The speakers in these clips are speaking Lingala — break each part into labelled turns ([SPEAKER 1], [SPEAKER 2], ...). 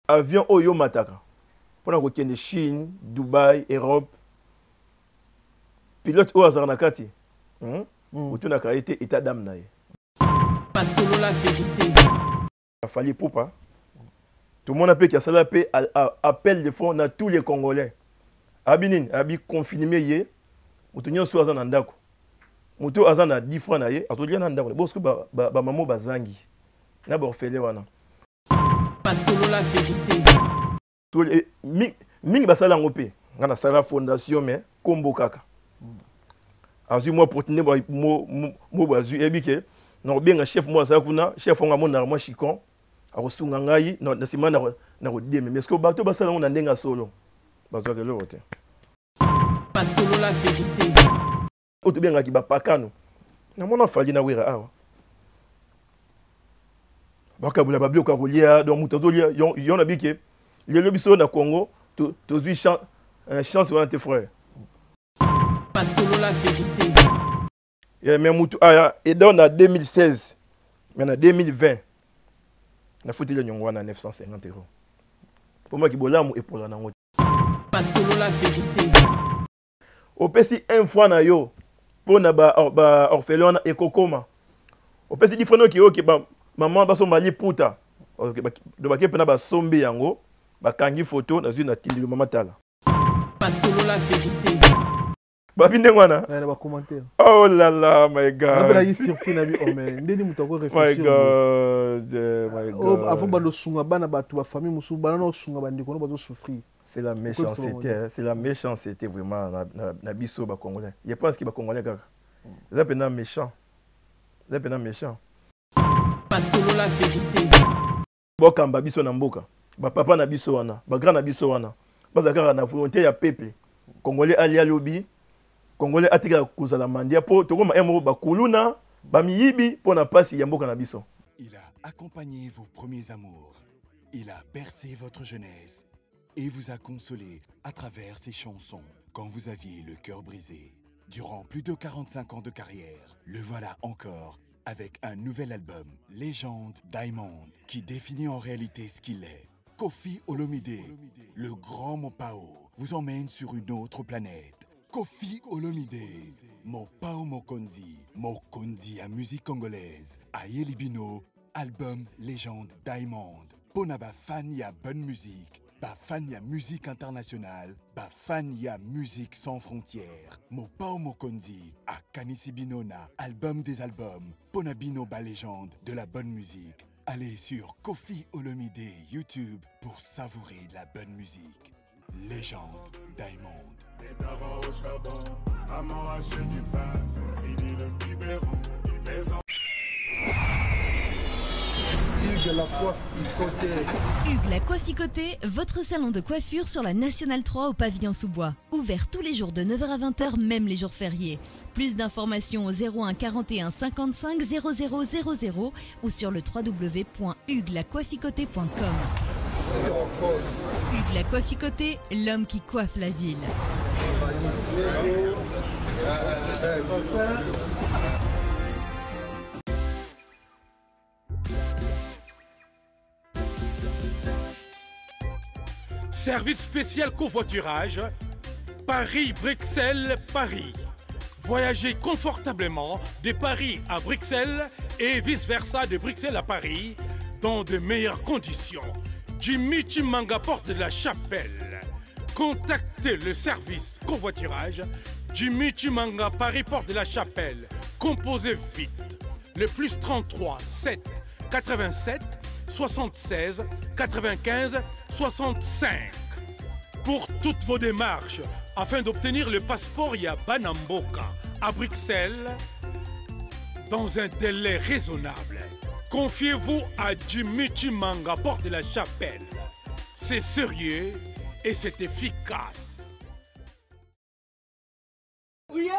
[SPEAKER 1] Avion oyo yo omataka pona kokende Chine, Dubaï, Europe, pilote oyo azalaka na kati hmm? mm. otunaka ye te état d'âme na ye.
[SPEAKER 2] Masolo verite.
[SPEAKER 1] Fally Ipupa tomona mpe ki asala mpe appel de fonds na tous les Congolais. Abi nini? Abi confirmer ye moto nyonso aza na ndako, moto aza na 10 francs na ye azolia na ndako. Bosiko bamamo ba, ba bazangi na baorphelin wana.
[SPEAKER 2] Masolo verite.
[SPEAKER 1] Eh, mingi basala yango mpe nga nasala fondation mais kombo kaka azwi mwa protine mo azwi eyebi ke nakobenga chef moko azala kuna chef yango amonaka mwa chicon akosunga ngai na nsima nakodeme mais ceque bato basala yango na ndenge ya solo bazwaka eloko te.
[SPEAKER 2] Masolo verite.
[SPEAKER 1] Oyo tobengaki bapakano namona Fally na Wera awa bakabola babiloko ya kolia, donc moto azolia yo na bike lelo biso na Congo tozwi euh, chance wana te frère.
[SPEAKER 2] Masolo la vérité.
[SPEAKER 1] Yeah, mais moto aya edon na 2016 mais na 2020 nafuteli nyongo wana 950 euros mpo maki bolamu epola nango.
[SPEAKER 2] Masolo la vérité.
[SPEAKER 1] Opesi un franc na yo mpo na baorphelin wana ekokoma. Opesi di franc oki oki ba mama basomba liputa bake mpena basombi yango bakangi foto nazwi na tindelo mama tala.
[SPEAKER 2] Masolo la vérité.
[SPEAKER 1] Babi ndenge wana.
[SPEAKER 3] Na ba commentaire.
[SPEAKER 1] Oh là là, my God.
[SPEAKER 3] Na bela surpris na bi oh mais ndeni mutu ako réfléchir.
[SPEAKER 1] My God, eh, my
[SPEAKER 3] oh,
[SPEAKER 1] God.
[SPEAKER 3] Avant ba sunga bana bato ba famille musu bana no sunga ba ndeko no bazo souffrir.
[SPEAKER 1] C'est la méchanceté, hein. C'est la méchanceté vraiment na, na, na biso ba Congolais. Je pense que ba Congolais kaka. Eza pena méchant. Eza pena méchant.
[SPEAKER 2] Masolo la vérité.
[SPEAKER 1] Bokamba biso na mboka. Ba papa na biso wana, ba grand na biso wana. Baza kaka na volonté ya peuple. Congolais alia lobi, Congolais atika kozala mandia po tokoma un moko ba kuluna, ba miyibi po na pasi ya mboka na biso.
[SPEAKER 4] Il a accompagné vos premiers amours. Il a bercé votre jeunesse et vous a consolé à travers ses chansons quand vous aviez le cœur brisé. Durant plus de 45 ans de carrière, le voilà encore avec un nouvel album, Légende Diamond, qui définit en réalité ce qu'il est. Koffi Olomide, le grand Mopao, vous emmène sur une autre planète. Koffi Olomide, Mopao Mokonzi, Mokonzi à musique congolaise, Ayeli Bino, album Légende Diamond. Pona ba fan ya bonne musique, ba fan ya musique internationale, ba fan ya musique sans frontières. Mopao Mokonzi akanisi bino na album des albums, pona bino ba légende de la bonne musique. Allez sur Koffi Olomide YouTube pour savourer de la bonne musique. Légende Diamond.
[SPEAKER 5] Les darons au charbon, maman achète du pain, fini le biberon, les enfants.
[SPEAKER 6] Hugues la coiffe Icoté.
[SPEAKER 7] Hugues la coiffe Icoté, votre salon de coiffure sur la Nationale 3 au pavillon sous-bois. Ouvert tous les jours de 9h à 20h, même les jours fériés. Plus d'informations au 01 41 55 00 00 ou sur le w w w point hugues la coiffe icoté point com. Hugues la coiffe Icoté, l'homme qui coiffe la ville.
[SPEAKER 5] Service spécial covoiturage, Paris, Bruxelles, Paris. Voyagez confortablement de Paris à Bruxelles et vice-versa de Bruxelles à Paris dans de meilleures conditions. Jimmy Chimanga, porte de la Chapelle. Contactez le service covoiturage Jimmy Chimanga, Paris, porte de la Chapelle. Composez vite. Le plus 33 7 87 76 95 65. Pour toutes vos démarches, afin d'obtenir le passeport ya Banamboka à Bruxelles, dans un délai raisonnable, confiez-vous à Jimmy Chimanga, porte de la Chapelle. C'est sérieux et c'est efficace.
[SPEAKER 8] Uye?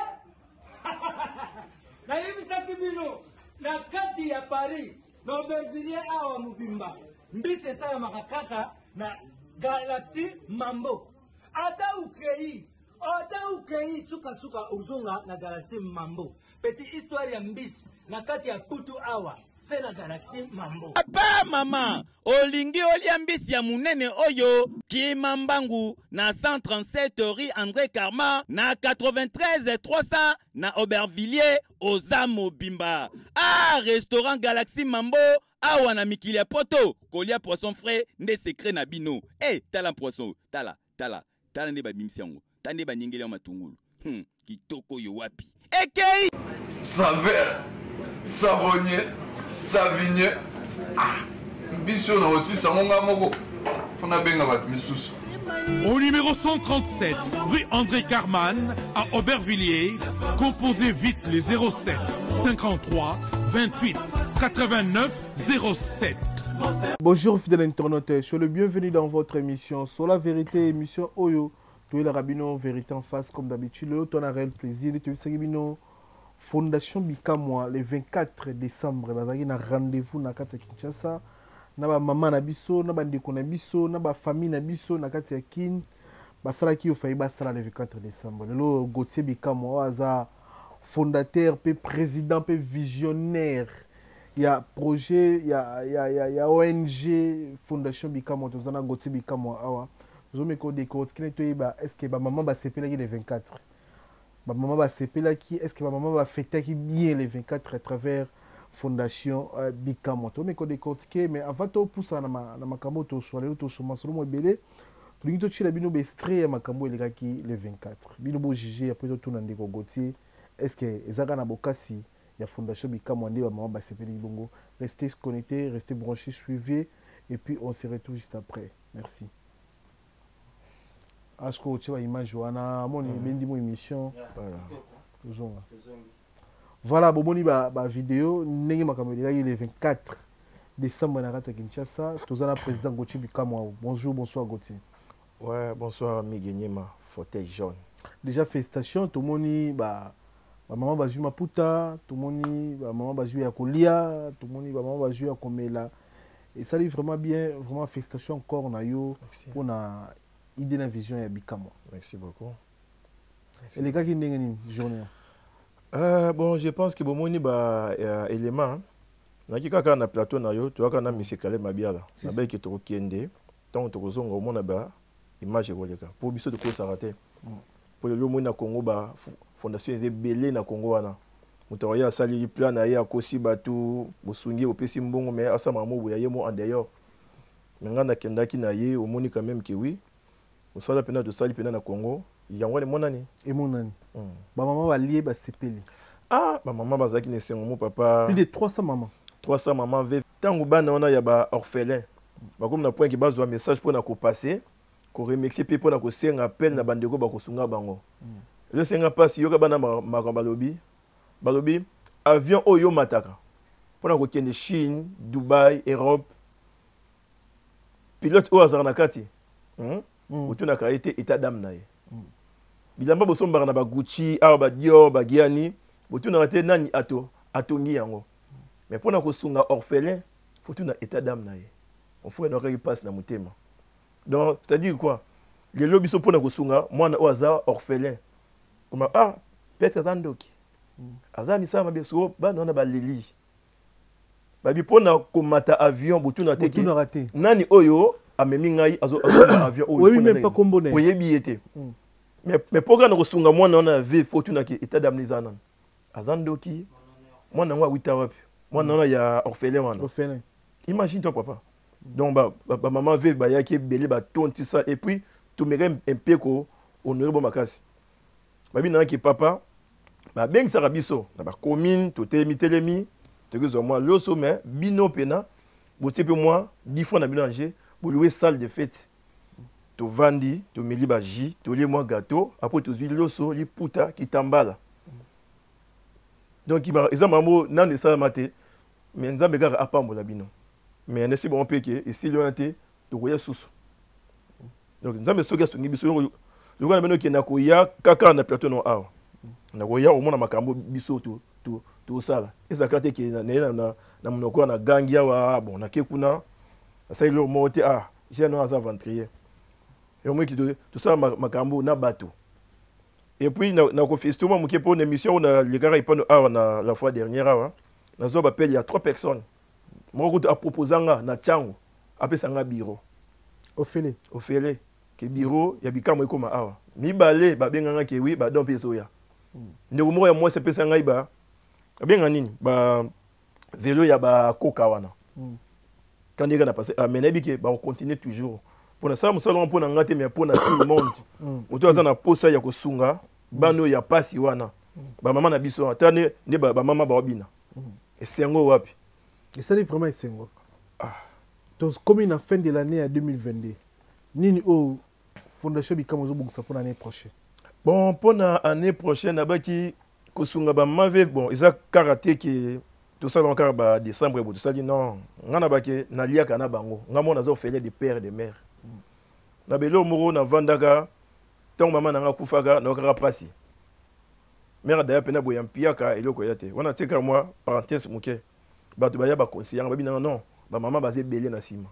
[SPEAKER 8] Nayebisaki bino na kati ya Paris na Aubervilliers awa mobimba mbisi esalamaka kaka na Galaxy Mambo. Ata ukei, ata ukei sukasuka ozonga na Galaxy Mambo. Petit histoire ya mbisi na kati ya Putu awa. Se na Galaxy Mambo.
[SPEAKER 2] Papa, mama, olingi olia mbisi ya munene oyo? Kima mbangu na 137 rue André Karma na 93 300 na Aubervilliers, oza mobimba. Ah, restaurant Galaxy Mambo awa na mikili ya poto, kolia poisson frais nde secret na bino. Eh, tala poisson, tala, tala, tala nde babimisi yango, tala nde banyengeli yango matungulu. Kitoko oyo wapi? Ekei!
[SPEAKER 9] Saveur, savonnier, savigneux. Ah, biso na osisa yango nga moko. Faut nabenga bato misusu.
[SPEAKER 5] Au numéro 137, rue André Carman, à Aubervilliers, composez vite les 07 53 28 89 07.
[SPEAKER 3] Bonjour fidèles internautes, soyez le bienvenu dans votre émission Sur la vérité, émission Oyo. Toyelaka bino vérité en face comme d'habitude. Lelo toza na réel plaisir nde toyebisaki bino Fondation Bikamwa le 24 décembre bazalaki na rendez-vous na kati ya Kinshasa na ba mama na biso na bandeko na biso na ba famille na biso na kati ya Kin. Basalaki oyo fayi basala le 24 décembre. Lelo Gauthier Bikamwa oyo aza fondateur pe président pe visionnaire ya projet ya ONG Fondation Bikamwa, toza na Gauthier Bikamwa awa. Tozomeka kodécortiquer nde toyeba est-ce que ba mama basepelaki le 24, ba mama basepelaki, est-ce que ba mama bafetaki bien le 24 à travers Fondation Bikamwa. Tozomeka kodécortiquer, mais avant topusana na makambo toswa lelo, toswa masolo mo ebele, tolingi totiela bino ba extrait ya makambo elekaki le 24, bino bojuge. Après totuna ndeko Gauthier est-ce que ezaka na bokasi ya Fondation Bikamwa nde ba mama basepelaki bongo. Restez connectés, restez branchés, suivez et puis on se retrouve juste après. Merci. Asko otie ba image wana moni ebendi mo émission. Tozonga. Voilà, bomoni ba vidéo ndenge makambo elekaki le 24 décembre na kati ya Kinshasa. Toza na président Gauthier Bikamwa. Bonjour, bonsoir Gauthier.
[SPEAKER 1] Ouais, bonsoir Miguel Nyema, fauteuil jaune.
[SPEAKER 3] Déjà félicitations, tomoni ba mama bazwi maputa, tomoni ba mama bazwi ya kolia, tomoni ba mama bazwi ya komela. Et ça lui vraiment bien, vraiment félicitations encore na yo pour na idée na vision ya Bikamwa.
[SPEAKER 1] Merci beaucoup.
[SPEAKER 3] Merci. Et les gars qui ndenge nini journée?
[SPEAKER 1] Bon, je pense que bomoni ba élément naki kaka na plateau na yo, toyaka na monsieur Caleb Mabiala.
[SPEAKER 3] Si,
[SPEAKER 1] Na
[SPEAKER 3] si.
[SPEAKER 1] bayeke tokokende, ntango tokozonga omona ba image ekoleka. Po biso tokosaka te. Po lelo omoni na Congo ba fondation eza ebele na Congo wana. Moto akoya asaleli plan na ye, akosi bato, bosungi ye, bopesi mbongo, mais asamaka mo boye, ye mo en dehors. Mais ngai nakendaki na ye, omoni quand même que oui, mosala mpena tosali mpena na Congo, yango wana emonani.
[SPEAKER 3] Emonani. Ba mama balie basepeli.
[SPEAKER 1] Ah, ba mama bazalaki na esengo mo papa.
[SPEAKER 3] Plus de 300 mamans.
[SPEAKER 1] 300 mamans veuves. Ntango bana wana ya ba orphelin bakomi na point ke bazwa message mpona kopasser, koremercier mpe mpona kosenga appel na bandeko bakosunga bango. Ezosenga mpasi, yoka bana makambo balobi. Balobi avion oyo yo mataka mpona kokende Chine, Dubai, Europe, pilote oyo azalaka na kati, otunaka ye te état d'âme na ye. Bilamba bosombaka na ba Gucci, awa ba Dior, ba Gianni, botunaka te nani atongi yango. Mais mpona kosunga orphelin, faut tuna état d'âme na ye. Ofo enokaki mpasi na motema. Donc, c'est-à-dire quoi? Lelo biso mpona kosunga mwana oyo aza orphelin, koma, ah, peut-être aza ndoki, aza misala mabe, soko bana wana baleli. Babi mpona komata avion, botuna te ke
[SPEAKER 3] Botunaka te.
[SPEAKER 1] nani oyo amemi ngai azomba avion oyo
[SPEAKER 3] Oyebi
[SPEAKER 1] mpona
[SPEAKER 3] même
[SPEAKER 1] ndenge.
[SPEAKER 3] pas kombo na ye.
[SPEAKER 1] Oyebi ye te. Mais mpo kaka na kosunga mwana wana ya veuve, faut otuna ke état d'âme eza nani. Aza ndoki, mwana yango awita wapi? Mwana wana ya orphelin wana.
[SPEAKER 3] Orphelin.
[SPEAKER 1] Imagine toi papa. Donc ba maman veuve bayaki ebele, batontisa, et puis tomeka un peu ko honorer bo makasi. Babi nayaki papa, babengisaka biso na ba commune, totelemi telemi, tokozwa mwa loso, mais bino pena botie mpe mwa 10 francs na bino en jeu, bolouer salle de fête. Tovandi, tomeli ba jus, tolie mwa gâteau, après tozwi loso, liputa, kitambala. Donc eza mambo nanu esalama te, mais Nzambe kaka apambola bino. Mais nesi bango mpe ke esili wana te, tokoya susu. Donc Nzambe soki asungi biso, lokola na bino okende koya kaka na plateau no awa. Nakoya omona makambo biso tosala. Ezalaka te ke na ye na monoko wana gangi awa, bon, nake kuna, nasali eloko moko te, ah, jeune wana aza aventurier. Yango moki tosala makambo na bato. Et puis, na kofeste mwa moke mpo na émission oyo nalekaka epano awa na la fois dernière awa, nazwa bapele ya 3 personnes. Moko kutu aproposa nga na Tshangu, apesa nga bureau.
[SPEAKER 3] Ofele.
[SPEAKER 1] Ofele. Ke bureau ya bikamwa ekoma awa. Mibale babenga nga ke oui, ba don mpe ezoya. Ndeko moko ya mwasi apesa ngai ba abenga nini? Ba velo ya ba koka wana. Quand ndeka na passé, ah, mais nayebi ke ba continuer toujours. Pona sala mosala wana pona nga te mais pona tout le monde. Moto aza na posa ya kosunga bana oyo ya pasi wana. Ba mama na biso ata ne nde ba mama ba bina. Esengo wapi?
[SPEAKER 3] Esali vraiment esengo. Ah. Tokomi na fin de l'année ya 2022. Nini oyo Fondation Bikamwa ezobongisa mpona année prochaine?
[SPEAKER 1] Bon, mpona année prochaine nabaki kosunga ba mave, bon eza kaka te ke tosala kaka ba décembre bo tosali, non, nga na bake naliaka na bango, nga mona naza orphelin de père de mère. Na beloko moko navandaka ntango mama na nga akufaka, nayokaka mpasi. Mère daya mpena boye ya mpiaka eloko ya te wana, tika mwa parenthèse moke, bato baya baconseiller nga, babi nanga non, bamama baza ebele na nsima.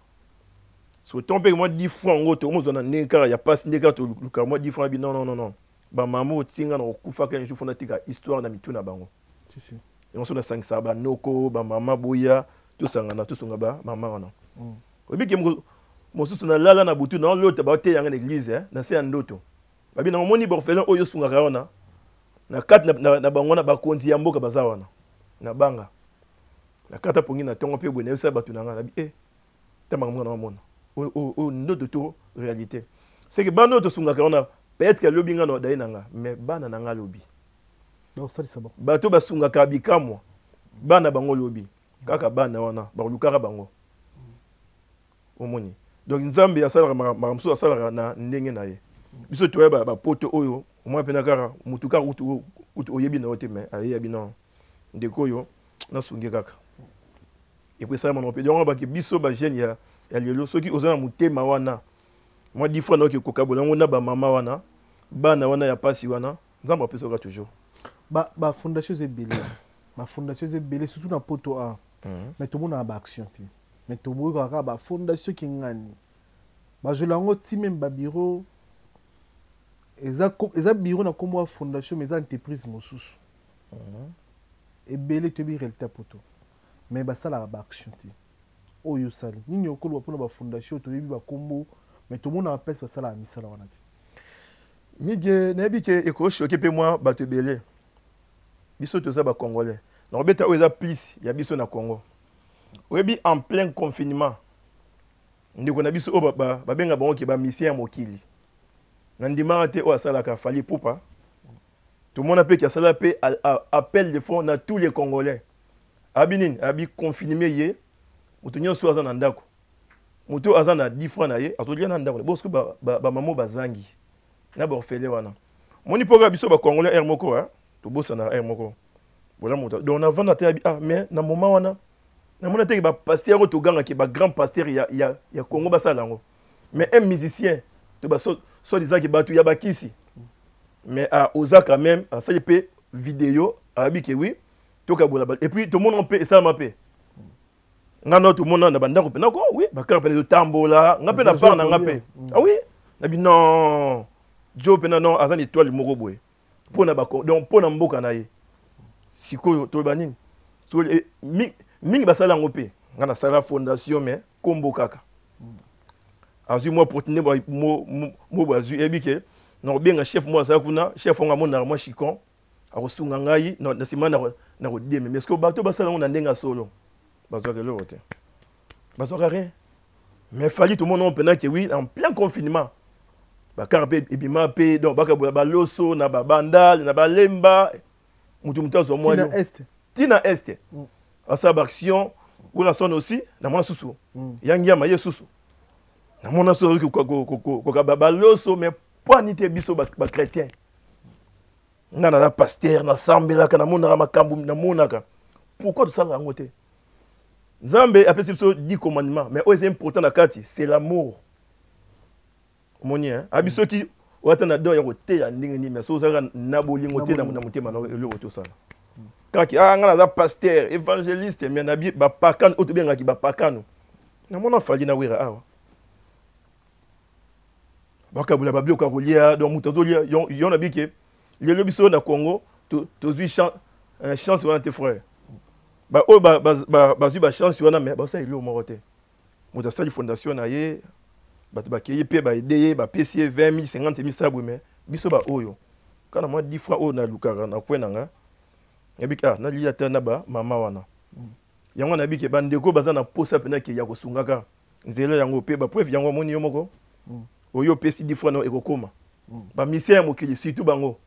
[SPEAKER 1] So ton mpe mwa 10 francs ngo tokomozwa na ndenge kaka ya pasi, ndenge kaka toluka mwa 10 francs, abi non, non, non, non, bamama otinga na kokufaka un jour, fo natika histoire na mitu na bango. Yango so nasangisaka banoko, bamama boya tosangana tosunga bamama wana. Oyebi ke mosusu nalala na butu naolota baoteya nga na église na se ya ndoto, babi na omoni borphelin oyo osungaka wana na kati na bango wana bakonzi ya mboka baza wana. Na banga na kati apongi na ntongo mpe boye nayebisa bato na ngai, nabi e ta makambo nga naomona oyo ndoto to réalité, c'est que bana oyo tosungaka wana peut-être alobi nga na daye na nga, mais bana na nga alobi bato basungaka bikamwa bana bango lobi kaka bana wana bakolukaka bango. Omoni, donc Nzambe asalaka makambo mosusu, asalaka na ndenge na ye. Biso toya bapoto oyo omona mpena kaka motu kaka kutu oyebi na yo te, mais ayeyabi non, ndeko oyo nasungi kaka epo esalama na mpe. Donc baki biso bajeune ya lelo, soki oza na motema wana mwa 10 francs nayoki kokabola yango na bamama wana, bana wana ya pasi wana, Nzambe apesaka toujours.
[SPEAKER 3] Bafondation eza ebele, bafondation eza ebele surtout na poto a, mais tomonaka baaction te, mais toboyokaka kaka bafondation kingani bazwela yango ti meme babureau eza bureau na nkombo ya fondation, mais eza entreprise mosusu. Ebele toyebi réalité ya poto, mais basalaka baaction te. Oyo osali nini okoloba mpona bafondation toyebi bakombo, mais tomonaka place basalaka misala wana te?
[SPEAKER 1] Mige, nayebi ke ekoshoke mpe mwa bato ebele. Biso toza bacongolais, nakobeta oyo eza plus ya biso na Congo. Oyebi, en plein confinement, ndeko na biso oyo babenga bango ke bamisien ya mokili, na ndimaka te oyo asalaka Fally Ipupa, tomona mpe ke asala mpe appel de fonds na tous les Congolais. Abi nini? Abi confineme ye, moto nyonso aza na ndako, moto aza na 10 francs na ye azolia na ndako. Bosoki bamamo bazangi na baorphelin wana, moni mpo biso bacongolais aire moko tobosana aire moko bola moto. Donc navanda te, abi ah, mais na moment wana namona teke bapasteur oyo togangaki, bagrand pasteur ya Congo basala yango, mais un musicien to ba soit disant ke bato ya bakisi, mais ah, oza quand même asali mpe video, ayebi ke oui, tokabola. Et puis tomona mpe esalama mpe nga na tomona na bandako mpe nako oui, bakar mpe ezotambola nga mpe na part na nga mpe. Ah oui, nabi non, jo mpe na non, aza na étoile moko boye mpona ba donc mpona mboka na ye. Sikoyo toloba nini? Sikoyo mingi basala yango mpe nga nasala fondation, mais kombo kaka. Azwi mwa opportunité mo boye azwi, eyebi ke nakobenga chef moko azala kuna, chef wango amonaka mwa chicon akosunga ngai na nsima na kodeme. Mais sikoyo bato basala yango na ndenge ya solo bazwaka eloko te, bazwaka rien. Mais Fally tomona mpena ke oui, en plein confinement bakar mpe ebima mpe, donc bakabola baloso na babandal na balemba, moto azwa mwa ntina este asala baaction. Werrason aussi namona susu ya ngiama ye susu namona susu azoki kokaba baloso, mais po ani te biso bachrétien? Nga naza pasteur, nasambelaka, namonaka makambo namonaka, pourquoi tosalaka yango te? Nzambe apesi biso 10 commandements, mais oyo eza important na kati, c'est l'amour. Omoni abi soki oata na don ya koteya ndenge nini, mais soki ozalaka na bolingo te na motema na eloko tosala kaki. Ah, nga naza pasteur évangéliste, mais nabi bapakano oyo tobengaki bapakano, namona Fally na Wera awa bakabola babiloko ya kolia, donc moto azolia yo. Na bike lelo biso na Congo tozwi chance wana te, frère. Baoyo bazwi bachance wana, mais basala eloko moko te. Moto asali fondation na ye, bato bakei mpe baede ye, bapesi ye 20 000, 50 000, sabwe. Mais biso baoyo kaka na mwa 10 francs oyo nalukaka na kwe na nga, nayebi ah, nalia ata na bamama wana. Yango nayebi ke bandeko baza na posa mpena ke ya kosungaka nzela yango mpe bapreuve yango omoni yo moko. Oyo opesi 10 francs no ekokoma bamisien ya mokili, surtout bango,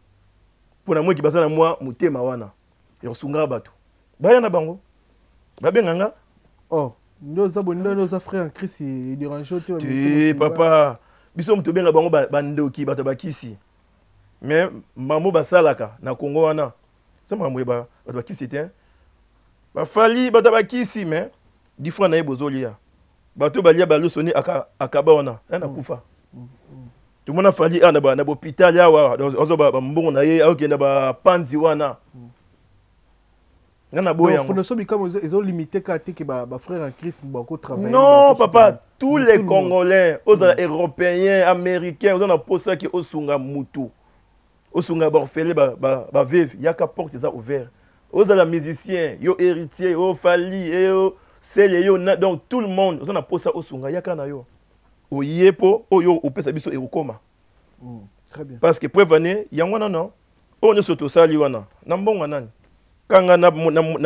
[SPEAKER 1] mpo na moki baza na mwa motema wana ya kosungaka bato, baya na bango, babenga nga.
[SPEAKER 3] Oh, nde oza boye, nde oza frère en Christ, edérange te?
[SPEAKER 1] Te papa, biso moto obenga bango bandoki, bato bakisi. Mais mamo basalaka na Congo wana so makambo ya bato bakisi te, bafali bato bakisi. Mais dix francs na ye bozolia, bato balia baluso ni akaba wana ya nakufa. Tomona Fali awa na bahôpital awa, azwa bambongo na ye, akokenda bapanzi wana. Nga na boya yango.
[SPEAKER 3] Fondation Bikamwa ezolimite kaka te ke bafrère en Christ bakotravaille?
[SPEAKER 1] Non papa, tous les Congolais, ozala européen, américain, oza na posa ke osunga mutu, osunga baorphelin, baveuve, yaka, porte eza ouvert. Ozala musicien, yo Héritier, yo Fali, yo Sele, yo na, donc tout le monde oza na posa osunga, yaka na yo, oye mpo oyo opesa biso ekokoma.
[SPEAKER 3] Très bien.
[SPEAKER 1] Parce que preuve ane yango wana, non, oyo nyonso tosali wana na mbongo nani? Kanga na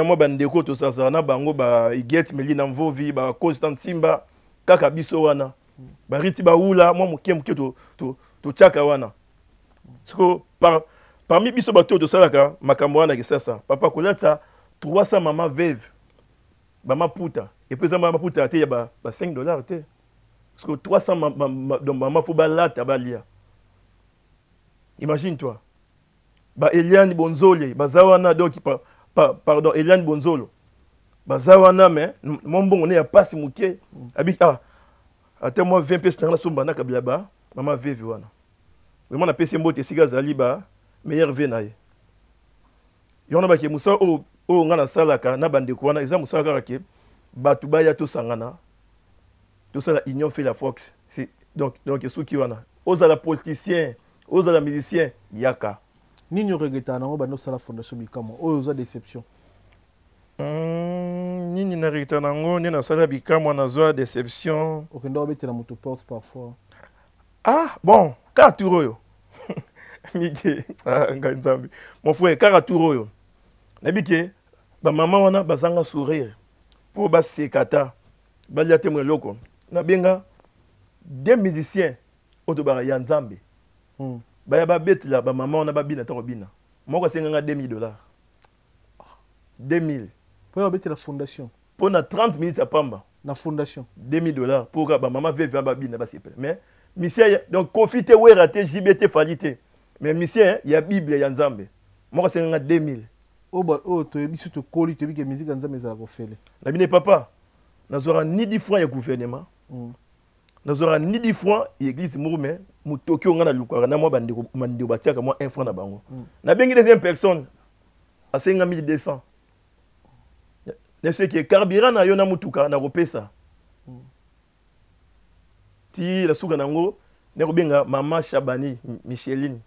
[SPEAKER 1] mwa bandeko tosasaka na bango, ba Iget Meli na Mvovi, ba Constant Nsimba, kaka biso wana, bariti bawula mwa moke moke totiaka wana. Siko parmi biso bato oyo tosalaka makambo wana kisasa, papa, kolata 300 mama veuve bamaputa, et puis eza maputa te ya ba 5 $ te, parce que 300 donc mama fo balata, balia. Imagine toi ba Eliane Bonzole baza wana, donc pardon, Eliane Bonzolo baza wana, mais mwa mbongo ne ya pasi moke abi, ah, ata mwa 20 pesi nanga nasomba nakabila ba mama veuve wana. Vraiment napesi ye mbote esika azali, ba meilleur ve na ye. Yango na bake mosala oyo, oyo ngai nasalaka na bandeko wana, eza mosala kaka ke bato baya, tosangana, tosala union fait la force. Donc esuki wana. Ozala politicien, ozala musicien, yaka.
[SPEAKER 3] Nini oregretaka nango banda osala Fondation Bikamwa oyo oza déception?
[SPEAKER 1] Nini na regretter nango nde nasala Bikamwa nazwa déception?
[SPEAKER 3] Okenda obetela moto porte parfois.
[SPEAKER 1] Ah bon, kaka tour oyo mike, ah, ngai Nzambe, mon frère, kaka tour oyo nayebi ke bamama wana bazanga sourire mpo baseka ta balia te. Mo eloko nabenga deux musiciens oyo tobaka ya Nzambe, baya babetela bamama wana, babina ta kobina. Moko asenganga 2000 $, 2000.
[SPEAKER 3] Mpo ya babetela fondation?
[SPEAKER 1] Mpo na 30 minutes ya pamba.
[SPEAKER 3] Na fondation?
[SPEAKER 1] 2000 $ mpo kaka bamama veuve wana babina, basepela. Mais musicien, donc Kofi te, Wera te, JB te, Fali te, mais musicien ya Bible ya Nzambe moko asenganga 2000.
[SPEAKER 3] Oyo toyebi so tokoli, toyebi ke musique ya Nzambe ezala kofele.
[SPEAKER 1] Na bino papa, nazwaka ni 10 francs ya gouvernement, nazwaka ni 10 francs ya église moko. Mais motoki oyo ngai nalukaka na mwa bandeko, bandeko batiaka mwa 1 franc na bango. Nabengi deuxième personne, asenga 1200. Neseke carburant na yo na motuka nakopesa ti na suka nango. Nakobenga mama Shabani Micheline,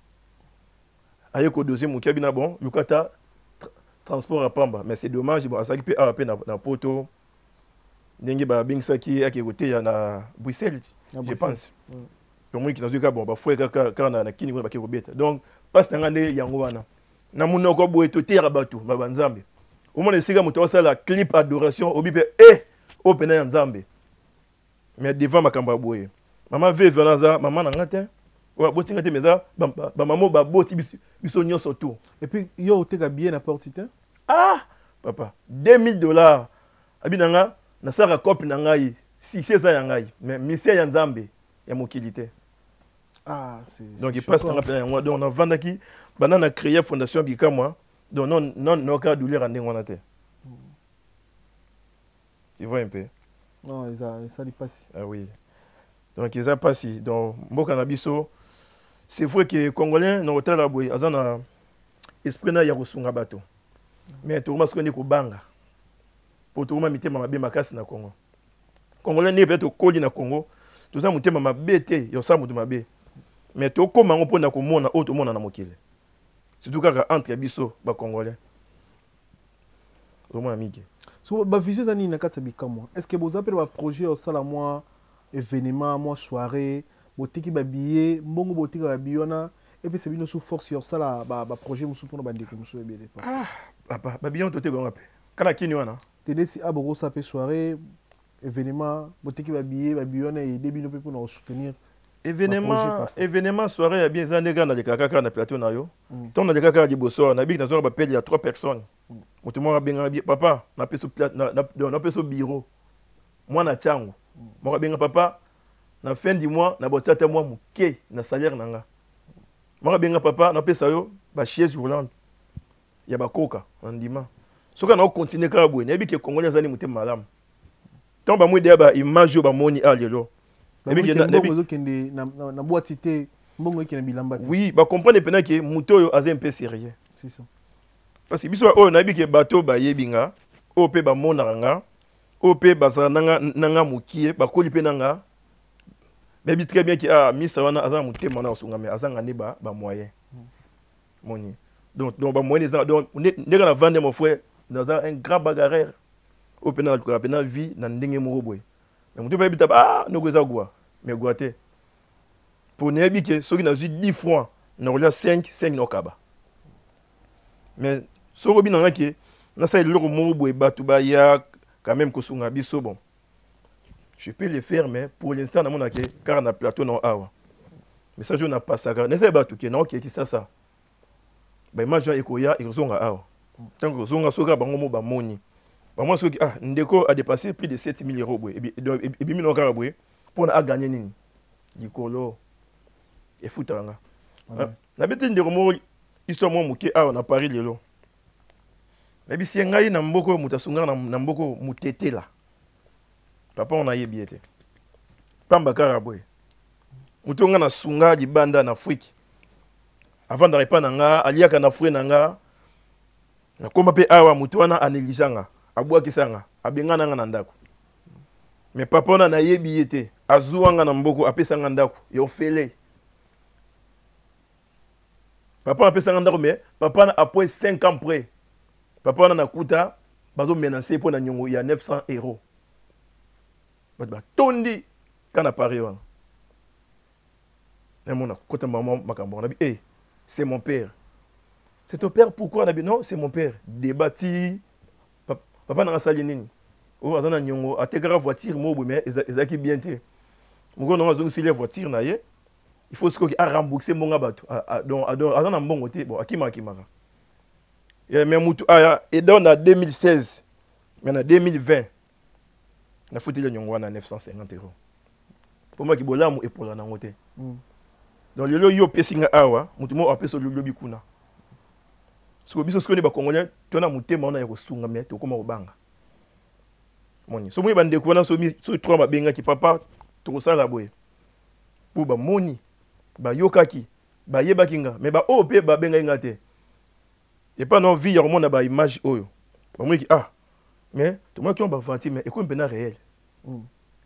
[SPEAKER 1] aye kodose moke, abina bon, lukata transport ya pamba. Mais c'est dommage, bon, azalaki mpe awa mpe na poto, ndenge babengisaki ake koteya na Bruxelles, je pense. Tomoniki nazwi kaka bon bafrère kaka kaka na kini kuna bake kobeta. Donc mpasi na ngai nde yango wana. Na monoko boye toteyaka bato ba banzambe, omona esika moto asala clip adoration, obi mpe e oyo mpena ya Nzambe, mais devant makambo ya boye, mama veuve wana aza mama na nga te oyo aboti nga te, mais eza bamama oyo baboti biso nyonso tout.
[SPEAKER 3] Et puis yo oteka billet na porte te?
[SPEAKER 1] Ah papa, 2000 $ abi na nga, nasalaka cope na ngai, succès eza ya ngai, mais mission ya Nzambe ya mokili te.
[SPEAKER 3] Ah,
[SPEAKER 1] donc epasi nanga mpena yango. Donc navandaki banda na créer Fondation Bikamwa, donc non non noka douleur ya ndenge wana te, tu vois un peu?
[SPEAKER 3] Non, eza esali mpasi.
[SPEAKER 1] Ah oui, donc eza mpasi. Donc mboka na biso, c'est vrai que Congolais na kotala boye aza na esprit na ya kosunga bato, mais tokoma soki nde kobanga po tokoma mitema mabe makasi na Congo. Congolais ndenge mpe tokoli na Congo, toza motema mabe te ya kosala moto mabe, mais tokóma yango mpona komona oyo tomona na mokili, surtout kaka entre biso bacongolais. Ozomona mike.
[SPEAKER 3] So bavision eza nini na kati ya bikamwa? Est ce que boza mpe na baprojet ya kosala mwa événement, mwa soirée, boteki babillet, mbongo botika babillet wana epesa bino su force ya kosala baprojet mosusu mpona bandeko mosusu ebele?
[SPEAKER 1] Ah, papa, babillet toteka yango mpe kaka kini wana.
[SPEAKER 3] Te, neti a bokosala mpe soirée, événement, boteki babillet, babillet wana ede bino mpe mpona kosoutenir.
[SPEAKER 1] Événement, événement, soirée ya bien eza ndenge kaka nalekaka kaka na plateau na yo. Ntango nalekaka kaka liboso wana, nabiki nazwaka bapele ya trois personnes. Moto moko abengaka bi papa, napesa bureau mwana ntiango. Moko abenga papa, na fin du mois na botia ata mwa moke na salaire na nga. Moko abenga papa, napesa yo bachaise roulante ya bakoka na ndima. Soki ana okontinue kaka boye, nayebi ke Congolais azali motema malamu. Ntango bamoi deya baimage oyo bamoni a lelo.
[SPEAKER 3] Mbongo ezokende na boîte te, mbongo ekende bilamba te.
[SPEAKER 1] Oui, bacomprendre mpena ke moto oyo aza mpe sérieux.
[SPEAKER 3] C'est ça.
[SPEAKER 1] Parce que biso oyo nayebi ke bato bayebi nga, oyo mpe bamonaka nga, oyo mpe bazala na nga mokie, bakoli mpe na nga, bayebi très bien ke ah, mista wana aza na motema wana kosunga, mais azanga nde bamoyen. Moni donc bamoyen eza. Donc ndenge na vande, mon frère, naza un grand bagarreur oyo mpe nalukaka mpe na vie na ndenge moko boye. Mais moto mpe ayebi ta ah noko eza gwa, mais gwa te, mpo nayebi ke soki nazwi 10 francs, nakolia 5, 5 nakokaba. Mais soki obi nanga ke nasala eloko moko boye, bato baya quand même kosunga biso, bon, je peux le faire. Mais pour l'instant namonake kaka na plateau na awa, message oyo napasaka nasala bato ke naokee Kisasa, baimage wana ekoya, ekozonga awa. Ntango ekozonga, soki kaka bango mo bamoni, bamona soki ah, ndeko adépense plus de 7000 euros boye, ebimi nango kaka boye mpona aganye nini likolo, efutaka nga. Nabeti ndeko moko histoire moko moke awa na Paris lelo. Nayebisi ye ngai na mboka oyo moto asungaka na mboka oyo motetela papa wana, ayebi ye te, pamba kaka boye. Moto oyo ngai nasunga libanda na Afrique, avandaka epai na nga, aliaka na frais na nga. Nakóma mpe awa, moto wana anéglige nga, abwakisa nga, abengana nga na ndako. Mais papa wana nayebi ye te, azwa nga na mboko, apesa nga ndako ya ofele. Papa apesa nga ndako, mais papa wana, après 5 ans près, papa wana nakuta bazomenace mpo na niongo ya 900 euros. Bato batondi ka na Paris wana, namona kota mama makambo wana, nabi eh, c'est mon père. C'est ton père, pourquoi? Nabi non, c'est mon père. Débat ti papa nanga asali nini oyo aza na niongo. Atekaka voiture moko boye, mais ezalaki bien te. Mokolo nango azongiseli ye voiture na ye, il faut sikoki arembourse mbongo ya bato. Donc aza na mbongo te. Bon, akimaka akimaka, mais mutu aya edon na 2016, mais na 2020 nafuteli niongo wana 950 euros, mpo maki bolamu epola nango te. Donc lelo yo opesi nga awa, motu moko apesi lobi kuna. Sikoyo biso sikoyo nde bacongolais tona motema wana ya kosunga, mais tokóma kobanga. Moni so moi bandeko wana, soki trois babengaki papa, tokosala boye, mpo bamoni, bayokaki, bayebaki nga. Mais baoyo mpe babengaki nga te, epa na vie ya komona baimage oyo, bamoniki ah, mais tomonaki yango bavanti, mais ekomi mpena réel.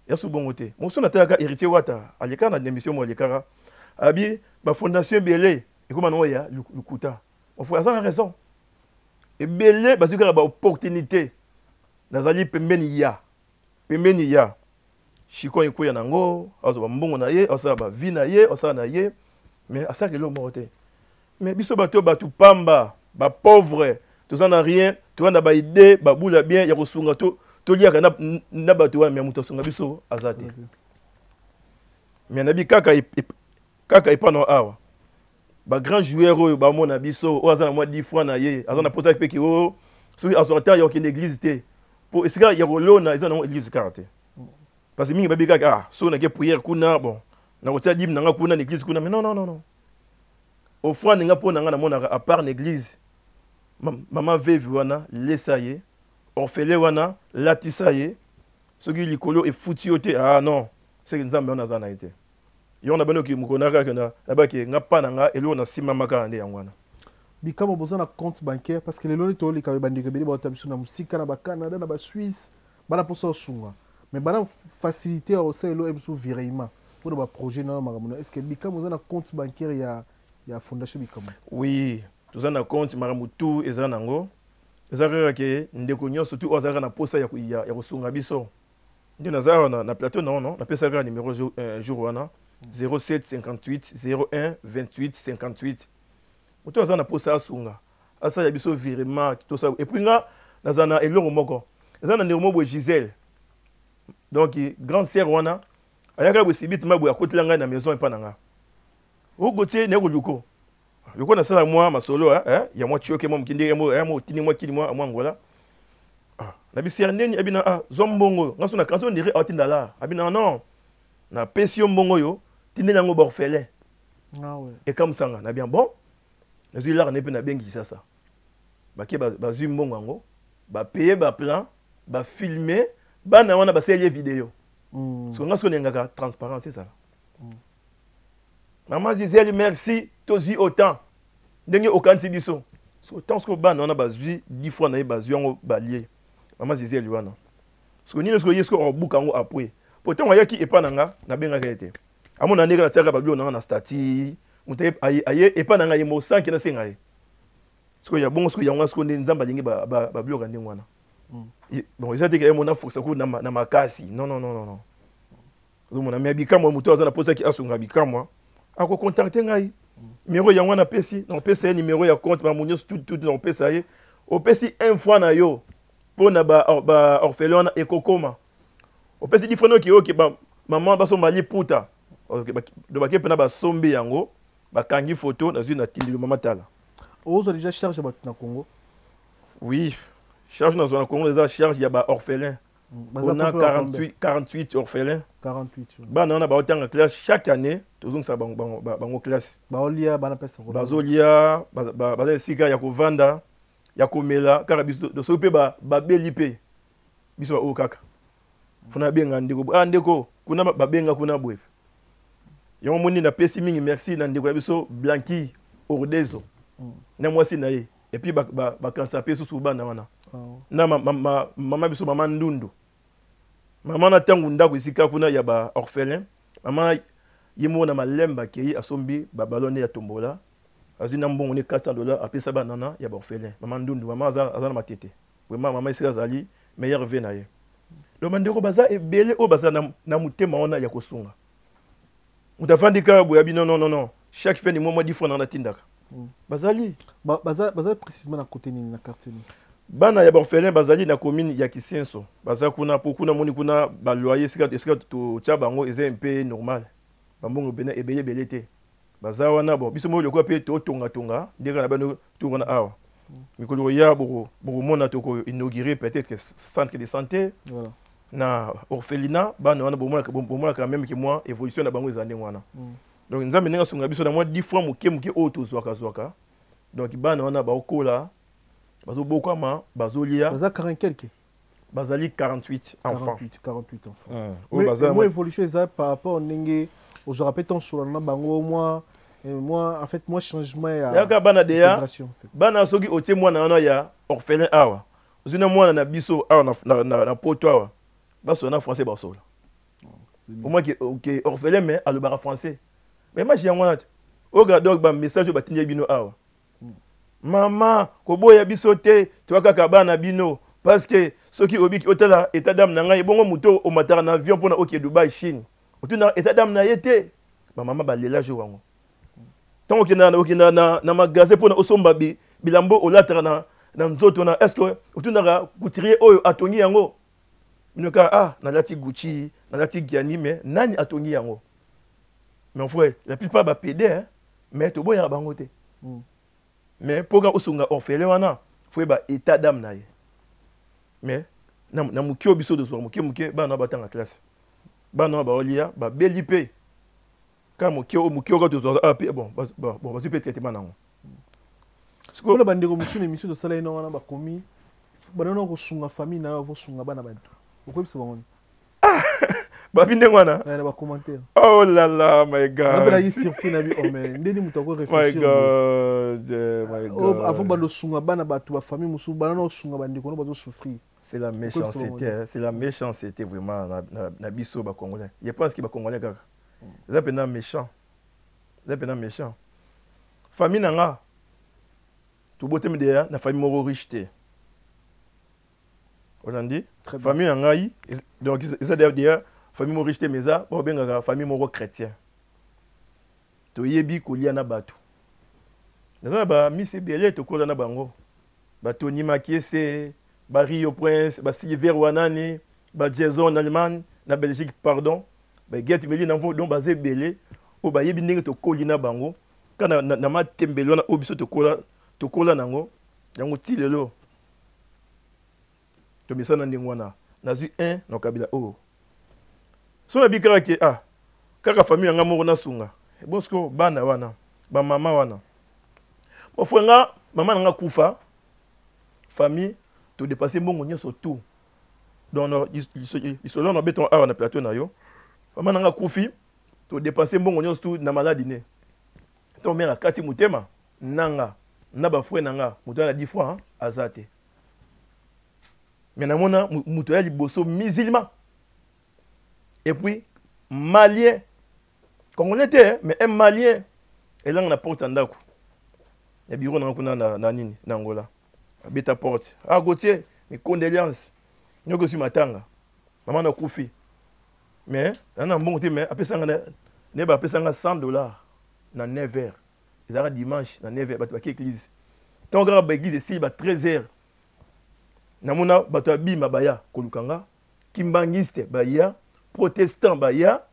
[SPEAKER 1] Ya so bongo te. Mosusu natalaka Héritier Wata, alekaka na émission mo, alekaka abi bafondation ebele ekóma nango ya lukuta. Ofo aza na raison, ebele bazwi kaka baopportunité. Nazali pembeni ya Chikon, ekweya nango, azwa bambongo na ye, asala bavie na ye, asala na ye, mais asalaka eloko moko te. Mais biso bato oyo, bato pamba, bapauvre, toza na rien, toza na baide babula bien ya kosunga, toliaka na bato wana, mais moto asunga biso aza te. Mais nayebi kaka kaka epa na awa, bagrand joueur oyo bamona biso, oyo aza na mwa 10 francs na ye, aza na mposa mpe ke oyo soki azwaka ta ya kokende église te, mpo esika ya kolona eza nango église kaka te. Parce que mingi babi kaka ah, soki nake prière kuna, bon, nakotia dime na nga kuna na église kuna. Mais non, non, non, non, offrande nga mpo na nga namonaka à part na église, mama veuve wana lesa ye, orphelin wana latisa ye. Soki likolo efuti yo te, ah non, seke Nzambe wana aza na ye te. Yango na banoki mokolo na kaka nabaki nga mpa na nga eloko na nsima kaka nde yango wana.
[SPEAKER 3] Bikamwa, boza na compte bancaire? Parce que lelo nde toleka, bandeko ebele baota biso na mosika, na bacanada, na basuisse, bana mposa osunga, mais bana facilité ya kosala elo biso virement mpona baprojet na makambo na. Est ce que Bikamwa oza na compte bancaire ya fondation Bikamwa?
[SPEAKER 1] Oui, toza na compte, makambo tout eza nango. Eza kaka ke ndeko nyonso tu oyo azalaka na posa ya, ya, ya kosunga biso nde naza awa na, na plateau na ono napesa kaka numero jour, euh, jour wana 07 58 01 28 58. Moto aza na posa asunga, asala biso virement, tosala. Et puis nga naza na eloko moko, eza na ndeko moko boye Gisèle, donc grande sœur wana ayaka boye subitement boye, akotela ngai na maison epa na nga ogotie naye koluko loko nasala mwa masolo eh, ya mwa tioke mwa mokindi ya mwa otindi mwa kini mwa mwa ngola. Ah, na bisi ya ndeni abina, ah, zwa mbongo oyo nga so na kanto ndire atinda la abina non, napesi yo mbongo oyo, tindeli yango baorphelin.
[SPEAKER 3] Ah ouais.
[SPEAKER 1] Ekamusanga na bien bon, nazwi lar ne mpe nabengi Kisasa, bake bazwi mbongo yango, bapaye baplan, bafilme bana wana, basali ye video. Soki nga soki olingaka transparence ezala. Mama Zizeli, merci, tozwi autant ndenge okanisi biso. So tant soki bana wana bazwi 10 fois na ye, bazwi yango balie mama Zizeli wana, soki nini, soki ye soki akobuka yango après. Po ntango ayaki epa na nga, nabengaka ye te, amona ndenge natiaka babilo na nga na statut. Moto aye epa na nga ye moko sanki nasenga ye. Sikoyo ya bongo, sikoyo yango sikoyo nde Nzambe alingi babiloka ndenge wana. Bon, eza te ke ye mona force ku na makasi, non, non, non, non. Ozomona me bikamwa, moto aza na mposaki asunga bikamwa, akocontacte ngai, numéro yango wana apesi, nakopesa ye numéro ya compte, makambo nyonso tout tout nakopesa ye. Opesi un fois na yo mpo na baorphelin wana, ekokoma. Opesi 10 fois noki oke mama basomba liputa, bake mpena basombi yango, bakangi photo, nazwi na tindeli mama tala.
[SPEAKER 3] Ozwa déjà charge ya bato na Congo?
[SPEAKER 1] Oui, charge nazwa na Congo eza charge ya baorphelin. On a 48, 48 orphelins.
[SPEAKER 3] 48.
[SPEAKER 1] Bana wana baotanga classe chaque année, tozongisa bango, bango, bango classe.
[SPEAKER 3] Baolia bana pesa.
[SPEAKER 1] Bazolia, baza esika ya kovanda, ya komela, kaka biso soki mpe babeli mpe biso baoyo kaka. Funa benga ndeko, ah ndeko, kuna babenga kuna boye. Yango moni napesi mingi merci na ndeko na biso Blanqui Ordezo. Na mwasi na ye. Et puis bakanisa mpe susu bana wana. Na mama biso mama Ndundu. Mama na ntango ndako esika kuna ya ba orphelin, mama ye moko na malembe akei asombi babalone ya tombola, azwi na mbongo ne 400 $ apesa bana na ya baorphelin. Mama Ndundu, mama aza, aza na Matete. Vraiment mama esika azali, meilleur ve na ye. Donc bandeko baza ebele oyo baza na motema wana ya kosunga. Moto afandi kaka boye abi non, non, non, non, chaque fin du mois mwa 10 fois na natindaka. Bazali
[SPEAKER 3] Baza précisément na côté nini, na quartier nini?
[SPEAKER 1] Bana ya baorphelin bazali na commune ya Kisenso. Baza kuna po kuna moni kuna baloyer esika totya bango eza mpe normal, bambongo pena ebele ebele te. Baza wana. Bon, biso moko lokola mpe totongatonga ndenge na bano to wana awa, mikolo koya bokomona toko inaugurer peut-être centre de santé na orphelinat. Bana wana bomonaka même ke mwa évolution na bango eza ndenge wana. Donc Nzambe ndenge asunga biso na mwa 10 fois moke moke oyo tozwaka zwaka, donc bana wana baokola, bazobokama, bazolia.
[SPEAKER 3] Baza 40 quelque?
[SPEAKER 1] Bazali 48 enfants.
[SPEAKER 3] 48, 48 enfants. Oyo baza mwa évolution eza par rapport ndenge ozwaka mpe tonsola na bango, mwa en fait mwa changement ya
[SPEAKER 1] yaka bana deya
[SPEAKER 3] intégration, en fait.
[SPEAKER 1] Bana soki otie mwana wana ya orphelin awa, ozwi na mwana na biso awa na poto awa, basola na français, basola.
[SPEAKER 3] C'est
[SPEAKER 1] au moins ke orphelin mais alobaka français, mais image yango wana te oyoka. Donc bamessage oyo batindi bino awa, mama koboya biso te, toya kaka bana bino, parce que soki obiki otala état d'âme na ngai ebongo. Moto omataka na avion mpona oke Dubai, Chine, otuna état d'âme na ye te. Bamama balela jour yango. Ntango okendaka na magasin mpona osomba bilambo olataka na nzoto na, est ce que otunaka couturier oyo atongi yango? Bino kaka ah, nalati Gucci, nalati Gianni, mais nani atongi yango? Mais frère, la plupart bapédé, hein? Mais toboyaka bango te. Mais mpo kaka osunga orphelin wana, fo yeba état d'âme na ye. Mais na moke oyo biso tozwaka moke moke, bana wana batanga classe, bana wana baolia, babeli mpe kaka moke oyo moke oyo kaka tozwaka ah, mpe bon, bazwi mpe traitement nango.
[SPEAKER 3] Mpona bandeko mosusu na émission tosala ye na wana, bakomi banana kosunga famille na yo, vosunga bana bato, okoyebisa bango nini?
[SPEAKER 1] Babi ndenge wana?
[SPEAKER 3] Na bacommentaire.
[SPEAKER 1] Oh là là, my God.
[SPEAKER 3] Nabelaki surpris na bi, oh, mais ndeni moto ako
[SPEAKER 1] My
[SPEAKER 3] réfléchir
[SPEAKER 1] God, my
[SPEAKER 3] Oh,
[SPEAKER 1] God.
[SPEAKER 3] avant bando osunga bana bato, bafamille mosusu, bana na osunga bandeko no bazosouffrir.
[SPEAKER 1] C'est la méchanceté, hein, c'est la méchanceté vraiment na biso ba Congolais. Je pense que ba Congolais kaka. Eza pena méchant. Eza pena méchant. Famille na nga tobotemi deya na famille moko riche te. Olandi? Famille na ngai donc eza d'ailleurs famille moko riche te, mais eza babengaka famille moko chrétien. Toyebi kolia na bato. Naza na bamisi ebele tokola na bango, batoni Makiese, bario Prince, basilver wanani, bajason na Allemagne, na Belgique, pardon, baget meli na mvo. Donc baza ebele oyo bayebi ndenge tokoli na bango kaka na matembele wana oyo biso tokola, tokola nango yango ti lelo. Tomesana ndenge wana. Nazwi 1 na kabila oyo so nabi kaka ke ah, kaka famille yanga moko nasunga. Bon, sikoyo bana wana, bamama wana, bafwe nga, mama na nga kufa, famille todépasse mbongo nyonso tout. Donc lisolo na beton awa na plateau na yo, mama na nga kufi, todépasse mbongo nyonso tout na maladi ne. Ntango mère akati motema nanga na bafrère na nga, moto wana 10 fois aza te. Mais namona moto ya liboso musulman et puis malien, congolais te, mais un malien elanga na porte ya ndako ya bureau nanga kuna na nini, na Angola. Abeta porte: "Ah Gautier, mes condoléances, nyoki osui matanga, mama nakufi, mais na na mbongo te." Mais apesanga ne bapesanga 100 $ na 9 heures. Ezalaka dimanche na 9 heures, bato baki église. Ntango kaka baéglise esili, ba 13 heures, namona bato ya bima baya koluka nga, kimbangiste baya, protestant baya,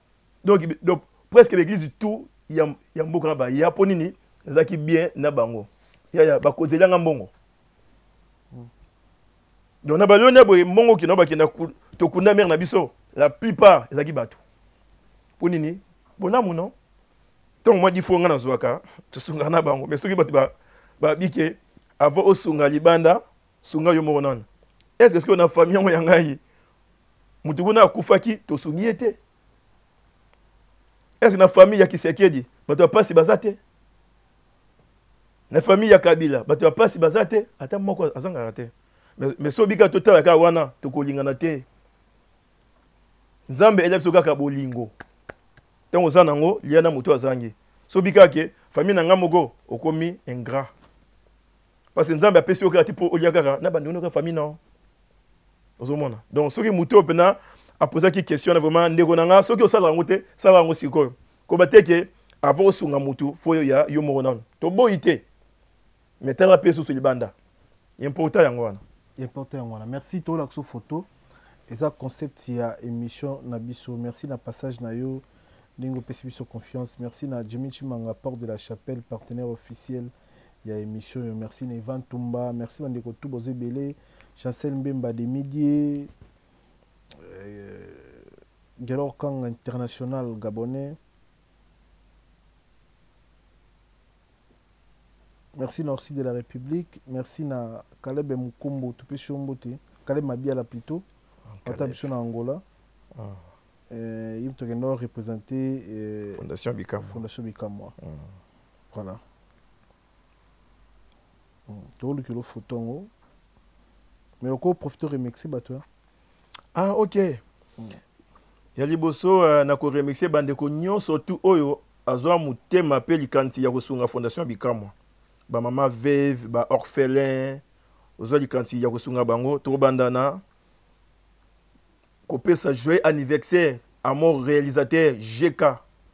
[SPEAKER 1] donc presque l'église tout ya mboka na baya. Mpo nini? Nazalaki bien na bango. Yaya bakozelianga mbongo. Donc na baloni ya boye, mbongo okenda bakenda tokunda mère na biso, la plupart ezalaki bato. Mpo nini? Bolamu non. Ntongo mwa difo nga nazwaka, tosungaka na bango. Mais soki bato babike avant osunga libanda, sunga yo moko nano. Est ce que soki na famille yango ya ngai, moto kuna akufaki, tosungi ye te? Est ce que na famille ya Tshisekedi bato ya pasi baza te? Na famille ya Kabila bato ya pasi baza te? Ata moko azangaka te. Mais so bika totala kaka wana, tokolingana te. Nzambe elia biso kaka bolingo. Ntango oza nango, lia na moto azangi. So bika ke famille na nga moko, okomi ingrat, parce que Nzambe apesi yo kaka ti mpo olia kaka na bandeko kaka famille nao ozomona. Donc soki moto oyo mpena apozaki question na vraiment ndeko na nga, soki osalaka yango te, sala yango sikoyo. Koba te ke avant osunga motu, fo oyo ya yo moko nano. Toboyi te, mais tala mpe susu libanda. Important yango wana.
[SPEAKER 3] Important yango wana. Merci. Tolakisa photo, eza concept ya émission na biso. Merci na passage na yo, ndenge opesi biso confiance. Merci na Jimmy Chimanga, Porte de la Chapelle, partenaire officiel ya émission oyo. Merci na Ivan Tumba. Merci bandeko tu bozo ebele, Chancel Mbemba de Midie, Gelor Kang international gabonais. Merci na Orsi de la République. Merci na Caleb Mukombo, topesi yo mbote, Caleb Mabiala plutôt, ata biso na Angola. Ye moto akenda représenter
[SPEAKER 1] Fondation Bikamwa.
[SPEAKER 3] Fondation Bikamwa. Voilà, tolukela photo yango, mais oko profite remercier bato.
[SPEAKER 1] Ah ok. Ya liboso, na koremercier bandeko nyonso tu oyo azwa motema mpe likanisi ya kosunga Fondation Bikamwa, bamama veuve, baorphelin, ozwa likanisi ya kosunga bango. Tokobanda na kopesa joyeux anniversaire à mon réalisateur GK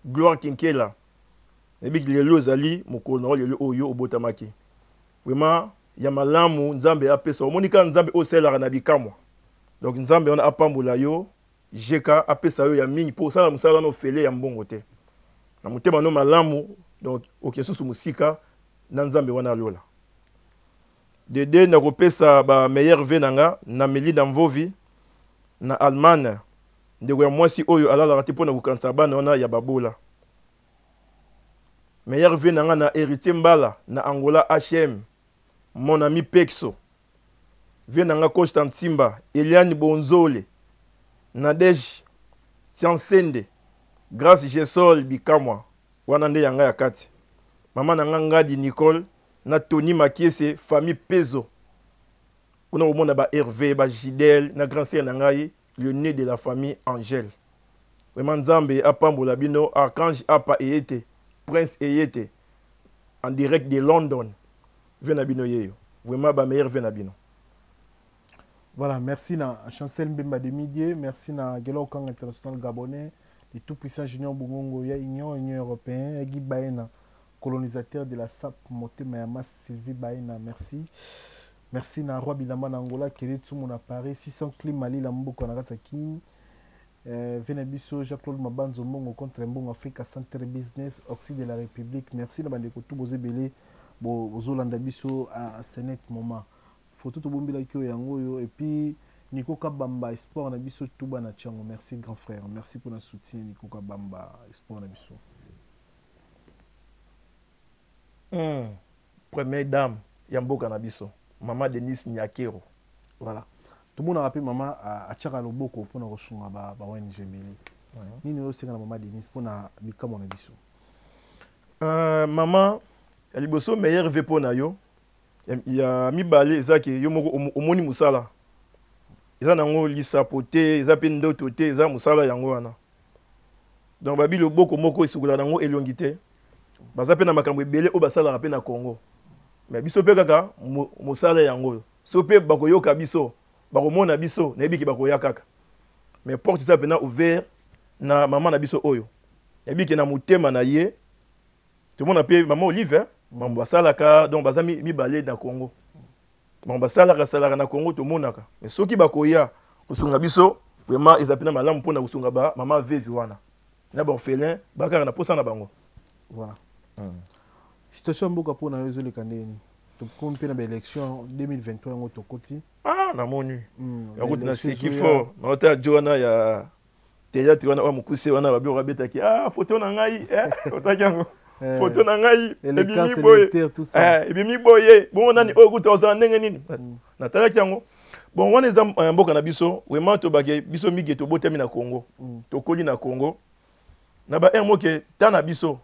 [SPEAKER 1] Gloire Kinkela. Nayebi lelo ezali mokolo na yo, lelo oyo obotamaki, vraiment ya malamu. Nzambe apesa, omoni kaka Nzambe oyo osalelaka na bikamwa. Donc Nzambe wana apambola yo GK, apesa yo ya mingi mpo osala mosala wana ofele ya mbongo te, na motema no malamu. Donc oke susu mosika na Nzambe wana alola. Dede nakopesa bameilleurs vœux na nga na Melida Mvovi na Allemagne, ndeko ya mwasi oyo alalaka te mpo na kokanisa bana wana ya babola. Meilleurs vœux na nga na Héritier Mbala na Angola, HM, mon ami Pexo, vœux na nga Costa Ntimba, Eliane Bonzole, Nadege Tiansende, Grâce Gesol Bikamwa wana nde yanga ya kati, mama na nga Ngadi Nicole na Tony Makiese, famille Pezo kuna komona ba Hervé, ba Gidel na grand sœur na ngai, le nez de la famille, Angèle. Vraiment Nzambe apambola bino. Archange apa eyete, Prince eyete en direct de London, vœux na bino yeyo, vraiment bameilleurs vœux na bino.
[SPEAKER 3] Voilà, merci na Chancel Mbemba de Midie, merci na Gela Okanga International Gabonais, le tout-puissant Junior Bongongo, ya Union, Union Européenne, ya Guy Baena, colonisateur de la SAP, Motema ya Mas, Sylvie Baena, merci. Merci na Roi Bilamba na Angola, Kelly Tsumu na Paris, 600 Clim Malila Mboka na kati ya Kin. Vie na biso Jean-Claude Mabanzo Mbongo contre Mbongo Africa Center Business, Oxy de la République. Merci na bandeko tout bozebele, bozolanda biso à ce net moment. Photo tobombelaki oyo yango oyo et puis Nico Kabamba espoir na biso tuba na Tchango. Merci grand frère, merci pour le soutien Nico Kabamba espoir na biso.
[SPEAKER 1] Première dame ya mboka na biso, Mama Denise Nyakeru.
[SPEAKER 3] Voilà. Tout le monde a rappelé mama a tchaka loboko pour na kosunga ba ONG ebele. Nini oyo osenga na Mama Denise pour na bikamwa na biso?
[SPEAKER 1] Mama, ya liboso meilleur vœu pour na yo. Ya mibale eza ke yo moko omoni mosala. Eza nango lisapo te, eza pe ndoto te, eza mosala yango wana. Donc babi loboko moko esukolaka nango elongi te. Baza pe na makambo ebele oyo basalaka pe na Congo. Mais biso pe kaka mosala yango oyo. So pe bakoyoka biso, bakomona biso, nayebi ke bakoya kaka. Mais porte eza pena ouvert na mama na biso oyo. Nayebi ke na motema na ye, tomona pe mama Olive, hein, mambo basalaka, donc baza mibale na Congo. Mambo basalaka, salaka na Congo tomonaka. Mais soki bakoya kosunga biso, vraiment eza pena malamu mpona kosunga ba mama veuve wana. Na ba orphelin, bakaka na posa na bango.
[SPEAKER 3] Voilà. Situation ya mboka mpona yo ezoleka ndenge nini? Tokomi mpe na ba élection 2023 yango tokoti.
[SPEAKER 1] Ah, namoni. Yango tina seki fort. Naota jo wana ya théâtre wana oyo mokuse wana babi oyo abetaki. Ah, photo na ngai, eh, otaki yango. Photo na ngai,
[SPEAKER 3] Et les
[SPEAKER 1] ebimi
[SPEAKER 3] cartes
[SPEAKER 1] boye.
[SPEAKER 3] électeurs, tout ça.
[SPEAKER 1] Ebimi boye. Bongo nani oyo kuta ozala ndenge nini? Natalaki yango. Bon, wana eza mboka na biso, vraiment tobake biso mingi tobotami na Congo. Tokoli na Congo. Na ba un mot ke ta na biso.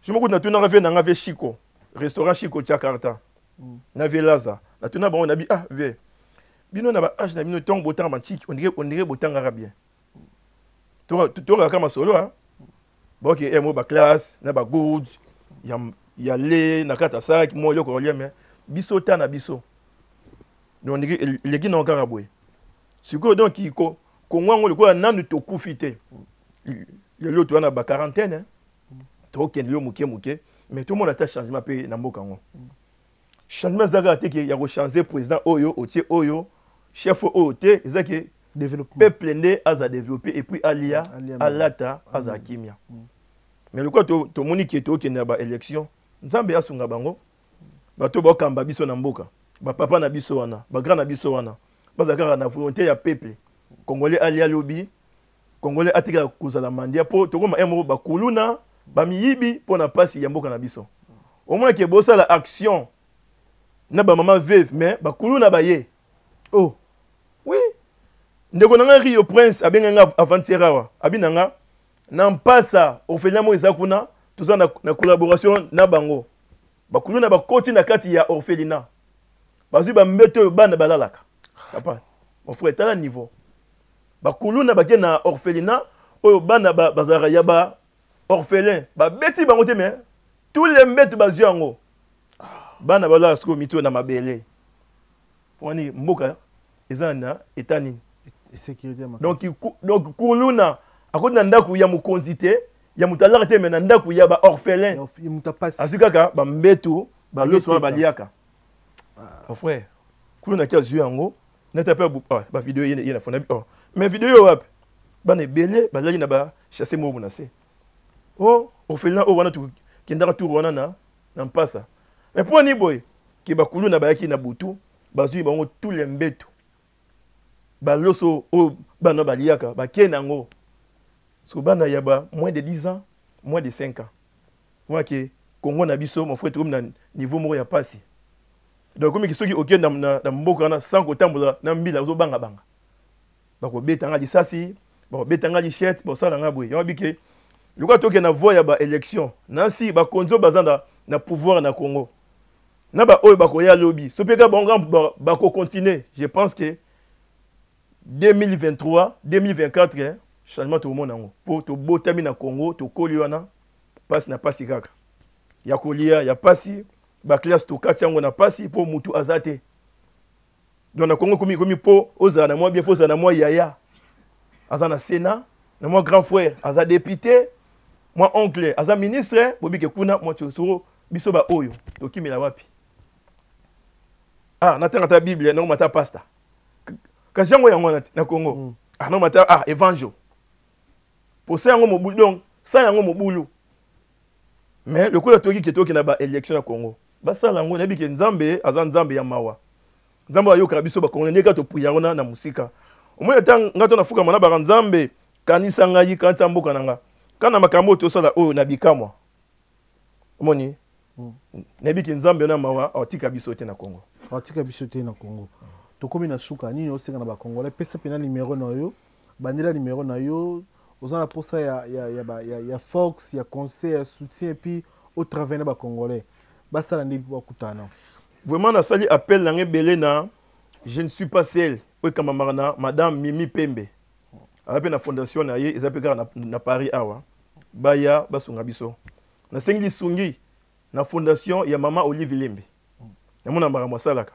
[SPEAKER 1] Je me kuta tunaka vie nanga vie Chico, restaurant Chico Jakarta. Na vie Laza. Na tuna bango na bi ah vie. Bino na ba âge na bino tongo botanga ba chiki, on dirait botanga bien. To to kama solo hein. Bon ok, eh, mo ba classe, na ba good, ya ya le na kata sac, mo yoko lia mais biso ta na biso. Donc on dirait eleki na kaka boye. Sikoyo donc ko Congo yango lokola nanu tokufi te. Lelo toza na ba quarantaine, hein. Tokende lelo moke moke, mais tomona ata changement pe na mboka yango. Changement eza kaka te ke ya kochanger président oyo, otie oyo, chef oyo te, eza ke
[SPEAKER 3] développement.
[SPEAKER 1] Peuple nde aza développer et puis alia,
[SPEAKER 3] Alia
[SPEAKER 1] alata, aza kimia. Mais lokola tomoni ke tokende na ba élection, Nzambe asunga bango, bato bakamba biso na mboka, ba papa na biso wana, ba grand na biso wana, baza kaka na volonté ya peuple. Congolais alia lobi, Congolais atikala kozala mandia po tokoma un moko bakuluna, ba miyibi po na pasi ya mboka na biso. Omona ke bosala action na ba mama veuve mais bakuluna ba ye.
[SPEAKER 3] Oh.
[SPEAKER 1] Oui. Ndeko na nga Rio Prince abenga nga avant-hier awa, abi na nga na mpasa orphelinat moko eza kuna, toza na collaboration na bango. Bakuluna bakoti na kati ya orphelinat. Bazwi ba mbeto oyo bana balalaka. Papa, mon frère, tala niveau. Bakuluna bake na orphelinat oyo bana bazalaka ya ba orphelin. Babeti bango te mais tous les mbeto bazwi yango. Bana balala sikoyo mito na mabele. Wani mboka eza na état nini?
[SPEAKER 3] Sécurité ya makasi.
[SPEAKER 1] Donc, kuluna akoti na ndako ya mokonzi te, ya moto alaka te, mais na ndako ya ba orphelin.
[SPEAKER 3] Ya ya moto apasi.
[SPEAKER 1] Azwi kaka ba mbeto, ba loso wana
[SPEAKER 3] Aleki
[SPEAKER 1] baliaka.
[SPEAKER 3] Ah.
[SPEAKER 1] Mon frère, kuluna ki azwi yango, nata pe ah, ba vidéo ye na fona, oh. Mais vidéo yo wapi? Bana ebele bazalaki na ba chasser moko na se. Oh, orphelinat oyo wana tokendaka tour wana na mpasa. Mais mpo ni boye ke bakuluna bayaki na butu, bazwi bango tous les mbeto. Baloso oyo bana baliaka, bakei na yango. Parce que bana ya ba moins de 10 ans, moins de 5 ans. Moi ke Congo na biso, mon frère, tokomi na niveau moko ya pasi. Donc komi soki okei na mboka wana sans kotambola na mbila, ozobanga banga. Bakobeta nga lisasi, bakobeta nga lichette, bakosala nga boye. Yango bike lokola tokende na voie ya ba élection, nasi bakonzi oyo baza na pouvoir na Congo. Na ba oyo bakoya lobi, soki mpe kaka bango bako continuer, je pense que 2023, 2024, hein, changement tokomona yango. Po tobotami na Congo, tokoli wana, pasi na pasi kaka. Ya kolia, ya pasi, ba classe tokati yango na pasi po mutu aza te. Donc na Congo ekomi ekomi mpo ozala na mwa bien, fo ozala na mwa yaya aza na Sénat, na mwa grand frère aza député, mwa oncle aza ministre, bobike kuna mwa soko biso ba oyo tokimela wapi? Ah, natanga ata Bible, nakoma ata pasteur. Kasi yango yango wana na Congo. Ah, nakoma ata ah évangile. Posa yango mobulu, donc sa yango mobulu. Mais lokola toyoki ke tokende na ba élection na Congo, basala yango, nayebi ke Nzambe aza Nzambe ya mawa. Nzambe ayokaka biso ba Congolais ndenge kaka topriya wana na mosika. Omoni ata nga to nafukama na baka Nzambe, kanisa ngai, kanisa mboka na nga. Kana makambo oyo tosala oyo na bikamwa. Omoni? Nayebi ke Nzambe na mawa atika biso te na Congo.
[SPEAKER 3] Atika biso te na Congo. Tokomi na suka, nini osenga na ba Congolais? Pesa pena numéro na yo, bandela numéro na yo, oza na posa ya, ya, ya, ya, ya, ya force, ya conseil, ya soutien, et puis au travail na ba Congolais. Basala nde bakutana.
[SPEAKER 1] Vraiment nasali appel na ebele na je ne suis pas seul oyo ekambamaka na madame Mimi Pembe. Aza mpe na fondation na ye, eza mpe kaka na Paris awa. Baya basunga biso. Nasengi lisungi na fondation ya mama Olive Lembe. Namona makambo asalaka.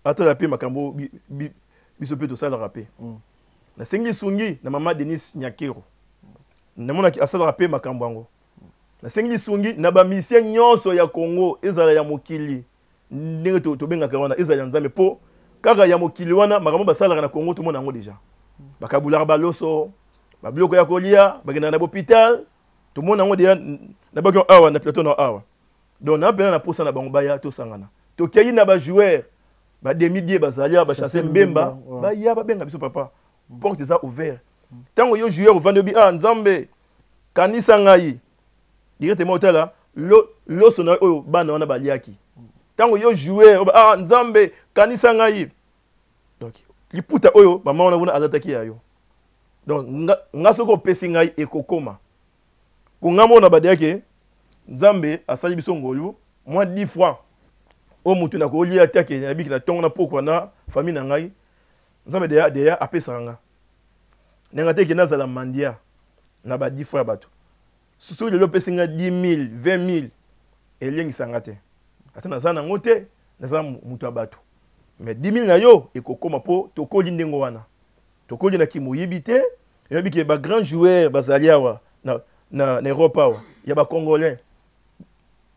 [SPEAKER 1] Atala mpe makambo biso mpe tosalaka mpe. Nasengi lisungi na mama Denise Nyakero. Namonaki asalaka mpe makambo yango. Nasengi lisungi na ba musiciens nyonso ya Congo, ezala ya mokili ndenge tobengaka wana, ezala ya Nzambe, po kaka ya mokili wana makambo basalaka na Congo tomona yango déjà. Bakabulaka baloso, babiloko ya kolia, bakendaka na hôpital, tomona yango déjà na baki awa na plateau na awa. Donc na pena na posa na bango baya tosangana. Tokei na ba joueurs, ba demi-dieu bazali ba chasser Mbemba, baya babenga biso papa. Porte eza ouverte. Tango yo joueur ovandi obi ah Nzambe kanisa ngai directement otala loso na oyo bana wana baliaki. Tango yo joueur oba ah Nzambe kanisa ngai. Donc liputa oyo mama wana kuna azataki ya yo. Donc nga soko opesi ngai ekokoma. Ko nga mona badiake Nzambe asali biso ngolu moi 10 fois o mutu na kolia take na biki na tongo na pokwa na famille na ngai. Nzambe deya deya apesaka nga. Nenga te ke nazala mandia na ba 10 fois ya bato. Soki lelo opesi nga 10 000, 20 000, elengisa nga te. Ata naza nango te, naza moto ya bato. Mais 10 000 na yo ekokoma po tokoli ndenge wana. Tokoli na kimoyibi te. Oyebi ke ba grands joueurs bazali awa na Europe awa ya ba Congolais.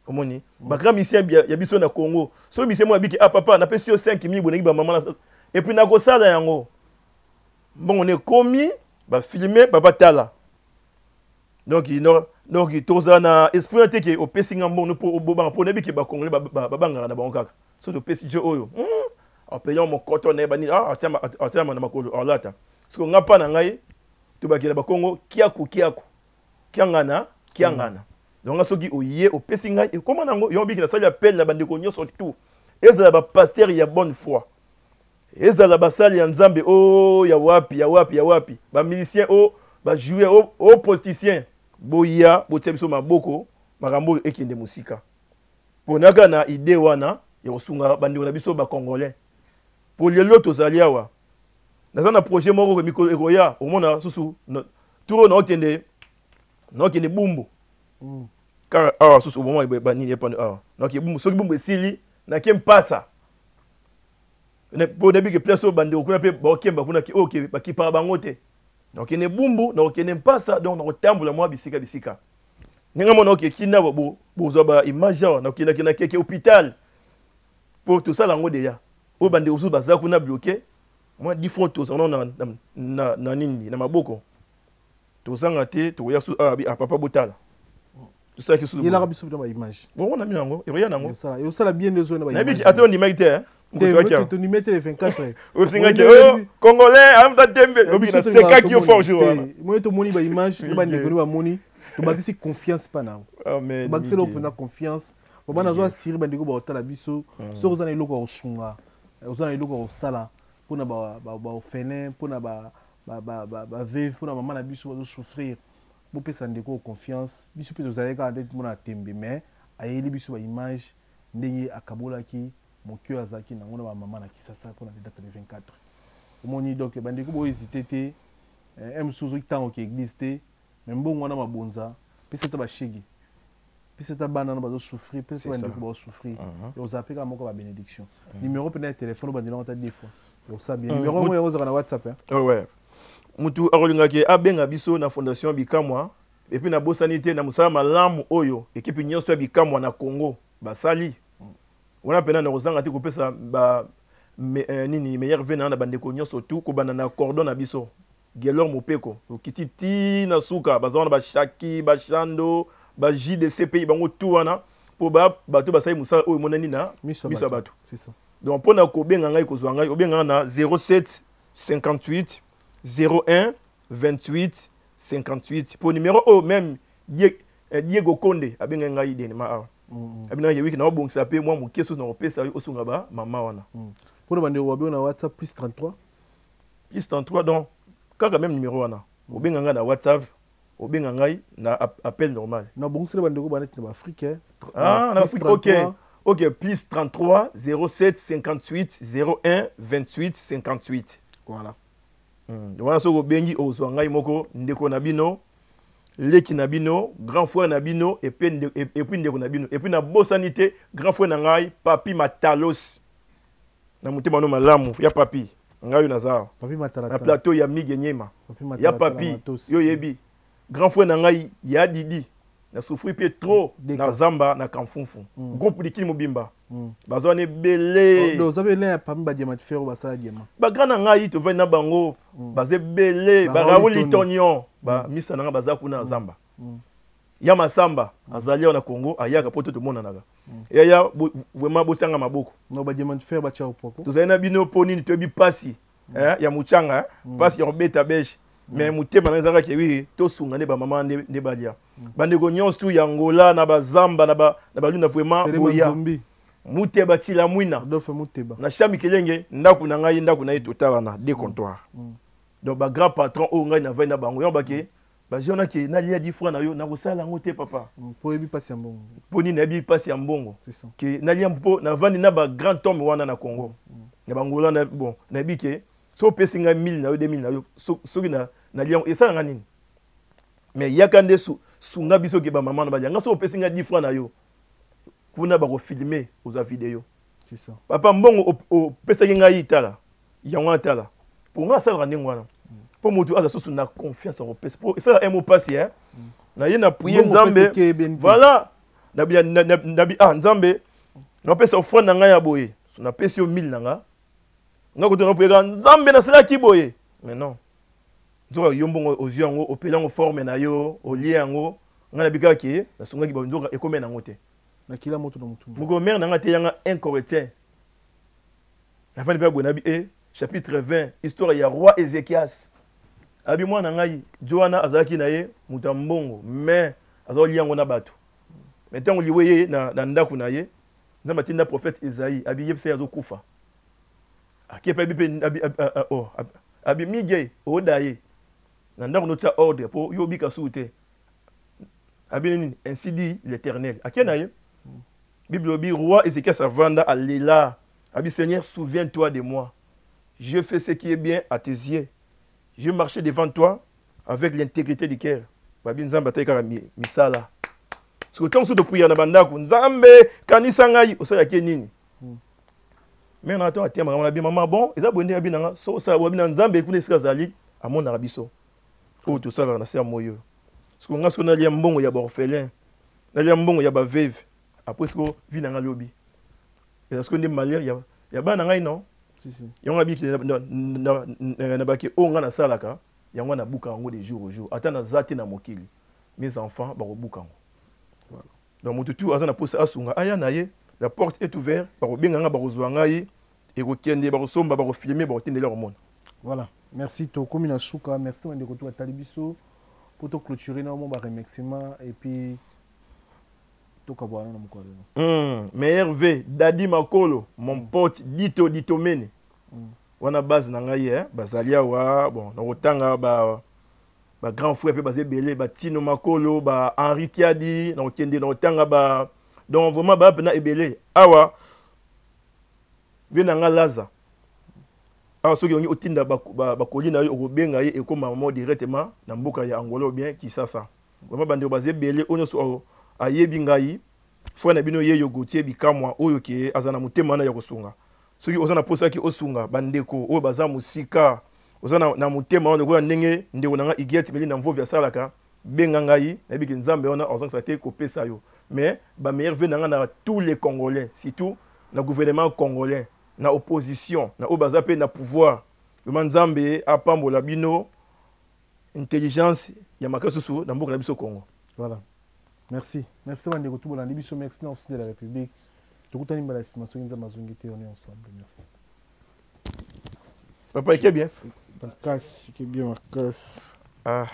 [SPEAKER 1] Omoni ba grands musiciens ya biso na Congo. Soki musicien moko abiki ah papa napesi yo 5 000 bonaki ba mama na et puis nakosala yango. Mbongo ne komi ba filmer papa tala. Donc non, donc toza na esprit te ke opesi nga mbongo po obobanga po nayebi ke ba Congolais babangaka na bango kaka. Soki opesi jo oyo, apeya mokoto na ye banini, ah, atia na makolo, alata. Siko nga pa na ngai tobakela ba Congo kiaku kiaku. Kiangana kiangana. Donc nga soki oye opesi ngai ekoma nango yo mbiki nasali appel na bandeko nyonso tout. Ezala ba pasteur ya bonne foi. Ezala basali ya Nzambe o ya wapi ya wapi ya wapi, ba musiciens o ba joueurs o, o politiciens, boya botia biso maboko makambo oyo ekende mosika. Ponaka na idée wana ya kosunga bandeko na biso ba Congolais. Po lelo tozali awa. Naza na projet moko mikolo ekoya omona susu tour na okende na okende Bumbu. Kaka awa susu omona ba nini epano awa. Na okende Bumbu, soki Bumbu esili na ke mpasa. Po nayebi ke place oyo bandeko kuna mpe baokemba kuna ke oyo ke bakipaka bango te. Na okende Bumbu, na okende mpasa, donc na kotambola mwa bisika bisika. Ndenge mona oke kina bozwa ba image awa, na okendaki na keke hôpital. Po tosala yango deja. Oyo bandeko mosusu baza kuna bloqué, mwa 10 francs tozala na nini, na maboko. Tozanga te, tokoya su, ah, ah, papa botala. Tosalaki susu
[SPEAKER 3] Yelaka biso bino ba image.
[SPEAKER 1] Bongo na mino yango, ekoya nango.
[SPEAKER 3] Osala, osala bien nde ozona ba
[SPEAKER 1] image. Nayebi ata ondimaki te, hein.
[SPEAKER 3] Te, tondimaki te le 24.
[SPEAKER 1] Osingaki, oh, Congolais, amta tembe. Obi na sekaki yo fort jour wana.
[SPEAKER 3] Moi tomoni ba image, ne ba ndeko ne ba moni, tobakisi confiance pa nango.
[SPEAKER 1] Amen.
[SPEAKER 3] Tobakisi eloko mpenza confiance. Baba nazo assurer ba ndeko ba otala biso, soki oza na eloko ya kosunga, oza na eloko ya kosala mpona ba orphelin, mpona ba veuve, mpona mama na biso bazo souffrir. Bopesa ndeko confiance. Biso mpe tozalaki kaka nde mona tembe, mais ayeli biso ba image ndenge akabolaki moke oyo azalaki nango na ba mama na Kisasa mpona date le 24. Omoni donc bandeko bo hésiter te, mosusu ozoki ntango ke église te, mais mbongo wana mabonza pesa ata ba shege. Pesa ata bana no bazosouffrir, pesa bandeko bazosouffrir, ozala mpe kaka moko ba bénédiction. Numéro mpena ya telefone obandela yango ata deux fois, osala bien. Numéro yango yango ozalaka na WhatsApp?
[SPEAKER 1] Ouais, mutu akolingaki abenga biso na Fondation Bikamwa. Et puis nabosani te na mosala malamu oyo ekipe nyonso ya Bikamwa na Congo basali wana, mpena na kozanga te kopesa ba nini, meilleurs vœux na bandeko nyonso tu, kobanda na cordon na biso Gelor Mopeko, okiti ti na suka, baza wana, bashaki, bashando, ba JDCPI, bango tu wana, mpo bato basali mosala oyo emonani na miso ya bato. Donc mpo na kobenga ngai, kozwa ngai, obenga ngai na 07 58 01 28 58, mpo numéro oyo même Diego Konde abengai ngai denema awa, abinaki wiki naobongisa mpe mwa moke soki nakopesa yo, osunga bamama wana.
[SPEAKER 3] Mpona bandeko babenga na WhatsApp, plus 33?
[SPEAKER 1] Plus 33, donc kaka même numéro wana, obenga ngai na WhatsApp, obenga ngai na appel normal.
[SPEAKER 3] Na bongisela bandeko baneti na baAfrike.
[SPEAKER 1] Ah, na Afrique, ok, plus 33 07 58 01 28 58.
[SPEAKER 3] Voilà.
[SPEAKER 1] Wana soki obengi, ozwa ngai moko, ndeko na bino, leki na bino, grand frère na bino, et puis ndeko na bino. Et puis nabosani te grand frère na ngai Papi Matalos, na motema no malamu ya Papi, ngai oyo naza na plateau ya Mige Nyema ya Papi, yo oyebi grand frère na ngai ya Didi, na souffrir mpe trop na zamba na Kamfumfu, groupe Dikili mobimba, baza wana ebele.
[SPEAKER 3] Oza mpe l'un parmi badiamant fer basala diamant.
[SPEAKER 1] Bagrand na ngai, tovandi na bango, baza ebele, baraoul Litonion, bamisa na ngai baza kuna na zamba ya Masamba, azali awa na Congo, ayaka mpo to tomonanaka. Yaya, vraiment botyanga maboko.
[SPEAKER 3] No badiamant fer batya opoko.
[SPEAKER 1] Tozali na bino. Mpo nini? Toyebi mpasi ya motyanga, mpasi ya kobeta beshe, mais motema na ezalaka ke wi tosunga nde bamama nde balia. Bandeko nyonso tu ya Ngola, na bazamba, na balunda, vraiment boya Muteba Tshila Mwina na Shami Kelenge, ndako na ngai, ndako na ye totalana, deux comptoirs. Donc bagrand patron oyo ngai navai na bango, yango bake bajeune ke nalia 10 francs na yo, nakosala yango te, papa.
[SPEAKER 3] Mpo oyebi mpasi ya mbongo.
[SPEAKER 1] Mpo nini? Nayebi mpasi ya mbongo ke nalia, mpo navandi na bagrand homme wana na Congo, na bangola na, bon, nayebi ke so opesi ngai 1000 na yo, 2000 na yo, soki nalia yango, esalanga nini? Mais yaka nde sunga biso ke bamama na balia. Nga soki opesi ngai 10 francs na yo kuna, bakofilme, ozwa video. Papa, mbongo opesaki ngai, tala yango wana, tala. Mpo ngai asalaka ndenge wana, mpo motu aza susu na confiance akopesa, mpo esala un mo mpasi na ye na prie Nzambe. Voilà, nabi: "Ah Nzambe, napesa offrande na ngai ya boye, napesi yo 1000 na nga." Nga koto napuyeka Nzambe, nasalaki boye, mais non, nzoka yo mbongo ozwi yango, opeli yango forme na yo, olie yango. Ngai nabi kaka ke nasungaki, nzoka ekomi nango te.
[SPEAKER 3] Nakila moto na motu.
[SPEAKER 1] Mokolo mare na ngai ateyanga 1 Corinthiens, nafandi mpe boye, nabi e chapitre 20, histoire ya roi Ézéchias. Abi: "Mwana ngai jo wana azalaki na ye moto ya mbongo, mais azolia yango na bato. Mais ntango liwe ye na ndako na ye, Nzambe atinda prophète Esaïe, abi yebisa ye azokufa." Ake mpe abi mpe abi, oh, abi mige oda ye na ndako, notia ordre mpo yo obika suku te. Abi nini? "Ainsi dit l'Éternel." Ake na ye, Bible obi roi Ézéchias avanda, alela, abi: "Seigneur, souviens-toi de moi, je fais ce qui est bien à tes yeux, je marché devant toi avec l'intégrité du cœur." Babi Nzambe atali kaka misala. Soki ntango so topriya na bandako: "Nzambe, kanisa ngai," osalaki nini? Me na to atiamaka na bi mama, bon, eza boye nde abi nanga so osala boye na Nzambe kuna esika azali, amonaka biso oyo tosalaka na se ya moi oyo. Soki nga soki nalia mbongo ya baorphelin, nalia mbongo ya baveuve, après siko vie na nga lobi eza sikoyo nde malheur ya bana na ngai. Non, yango abiki na bake oyo ngai nasalaka yango, nabuka yango de jour au jour. Ata naza te na mokili, mes enfants bakobuka yango. Donc moto tu aza na posa asunga, aya na ye, la porte est ouverte. Bakobenga nga, bakozwa ngai, ekokende, bakosomba, bakofilme, bakotindela komona.
[SPEAKER 3] Voilà, merci. Tokomi na suka. Merci bandeko to batali biso. Mpo toclôturer na mo baremerciement et puis tokabwana na mokolo lelo.
[SPEAKER 1] Meilleurs vœux, Dadi Makolo, mon pote Dito Ditomene. Wana base na ngai, bazali awa. Bon, nakotanga ba ba grand frère mpe baza ebele, batino Makolo, ba Henri Kiadi, nakokende nakotanga ba, donc vraiment baya mpena ebele awa. Vie na nga Laza awa, soki olingi otinda bakoli na yo, okobenga ye, ekóma mo directement na mboka ya Angola ou bien Kisasa. Vraiment bandeko baza ebele oyo nyonso. ayebi ngai, frère na bino yeyo Gauthier Bikamwa oyo ke aza na motema wana ya kosunga. Soki oza na posa ki osunga bandeko oyo baza mosika, oza na motema wana lokola ndenge ndeko na ngai Huguette Melinda Mvovi asalaka, benga ngai, nayebi ke Nzambe wana azongisa te kopesa yo. Mais ba meilleurs vœux na ngai na tous les Congolais, surtout na gouvernement congolais, na opposition, na oyo baza pe na pouvoir. Vraiment Nzambe apambola bino intelligence ya makasi susu na mboka na biso Congo.
[SPEAKER 3] Voilà. Merci. Merci bandeko tout bolandi biso, merci na office de la République. Tokutani mbala ya sima soki Nzambe azongi te, on est ensemble. Merci.
[SPEAKER 1] Papa, eke bien?
[SPEAKER 3] Makasi, eke bien makasi.
[SPEAKER 1] Ah.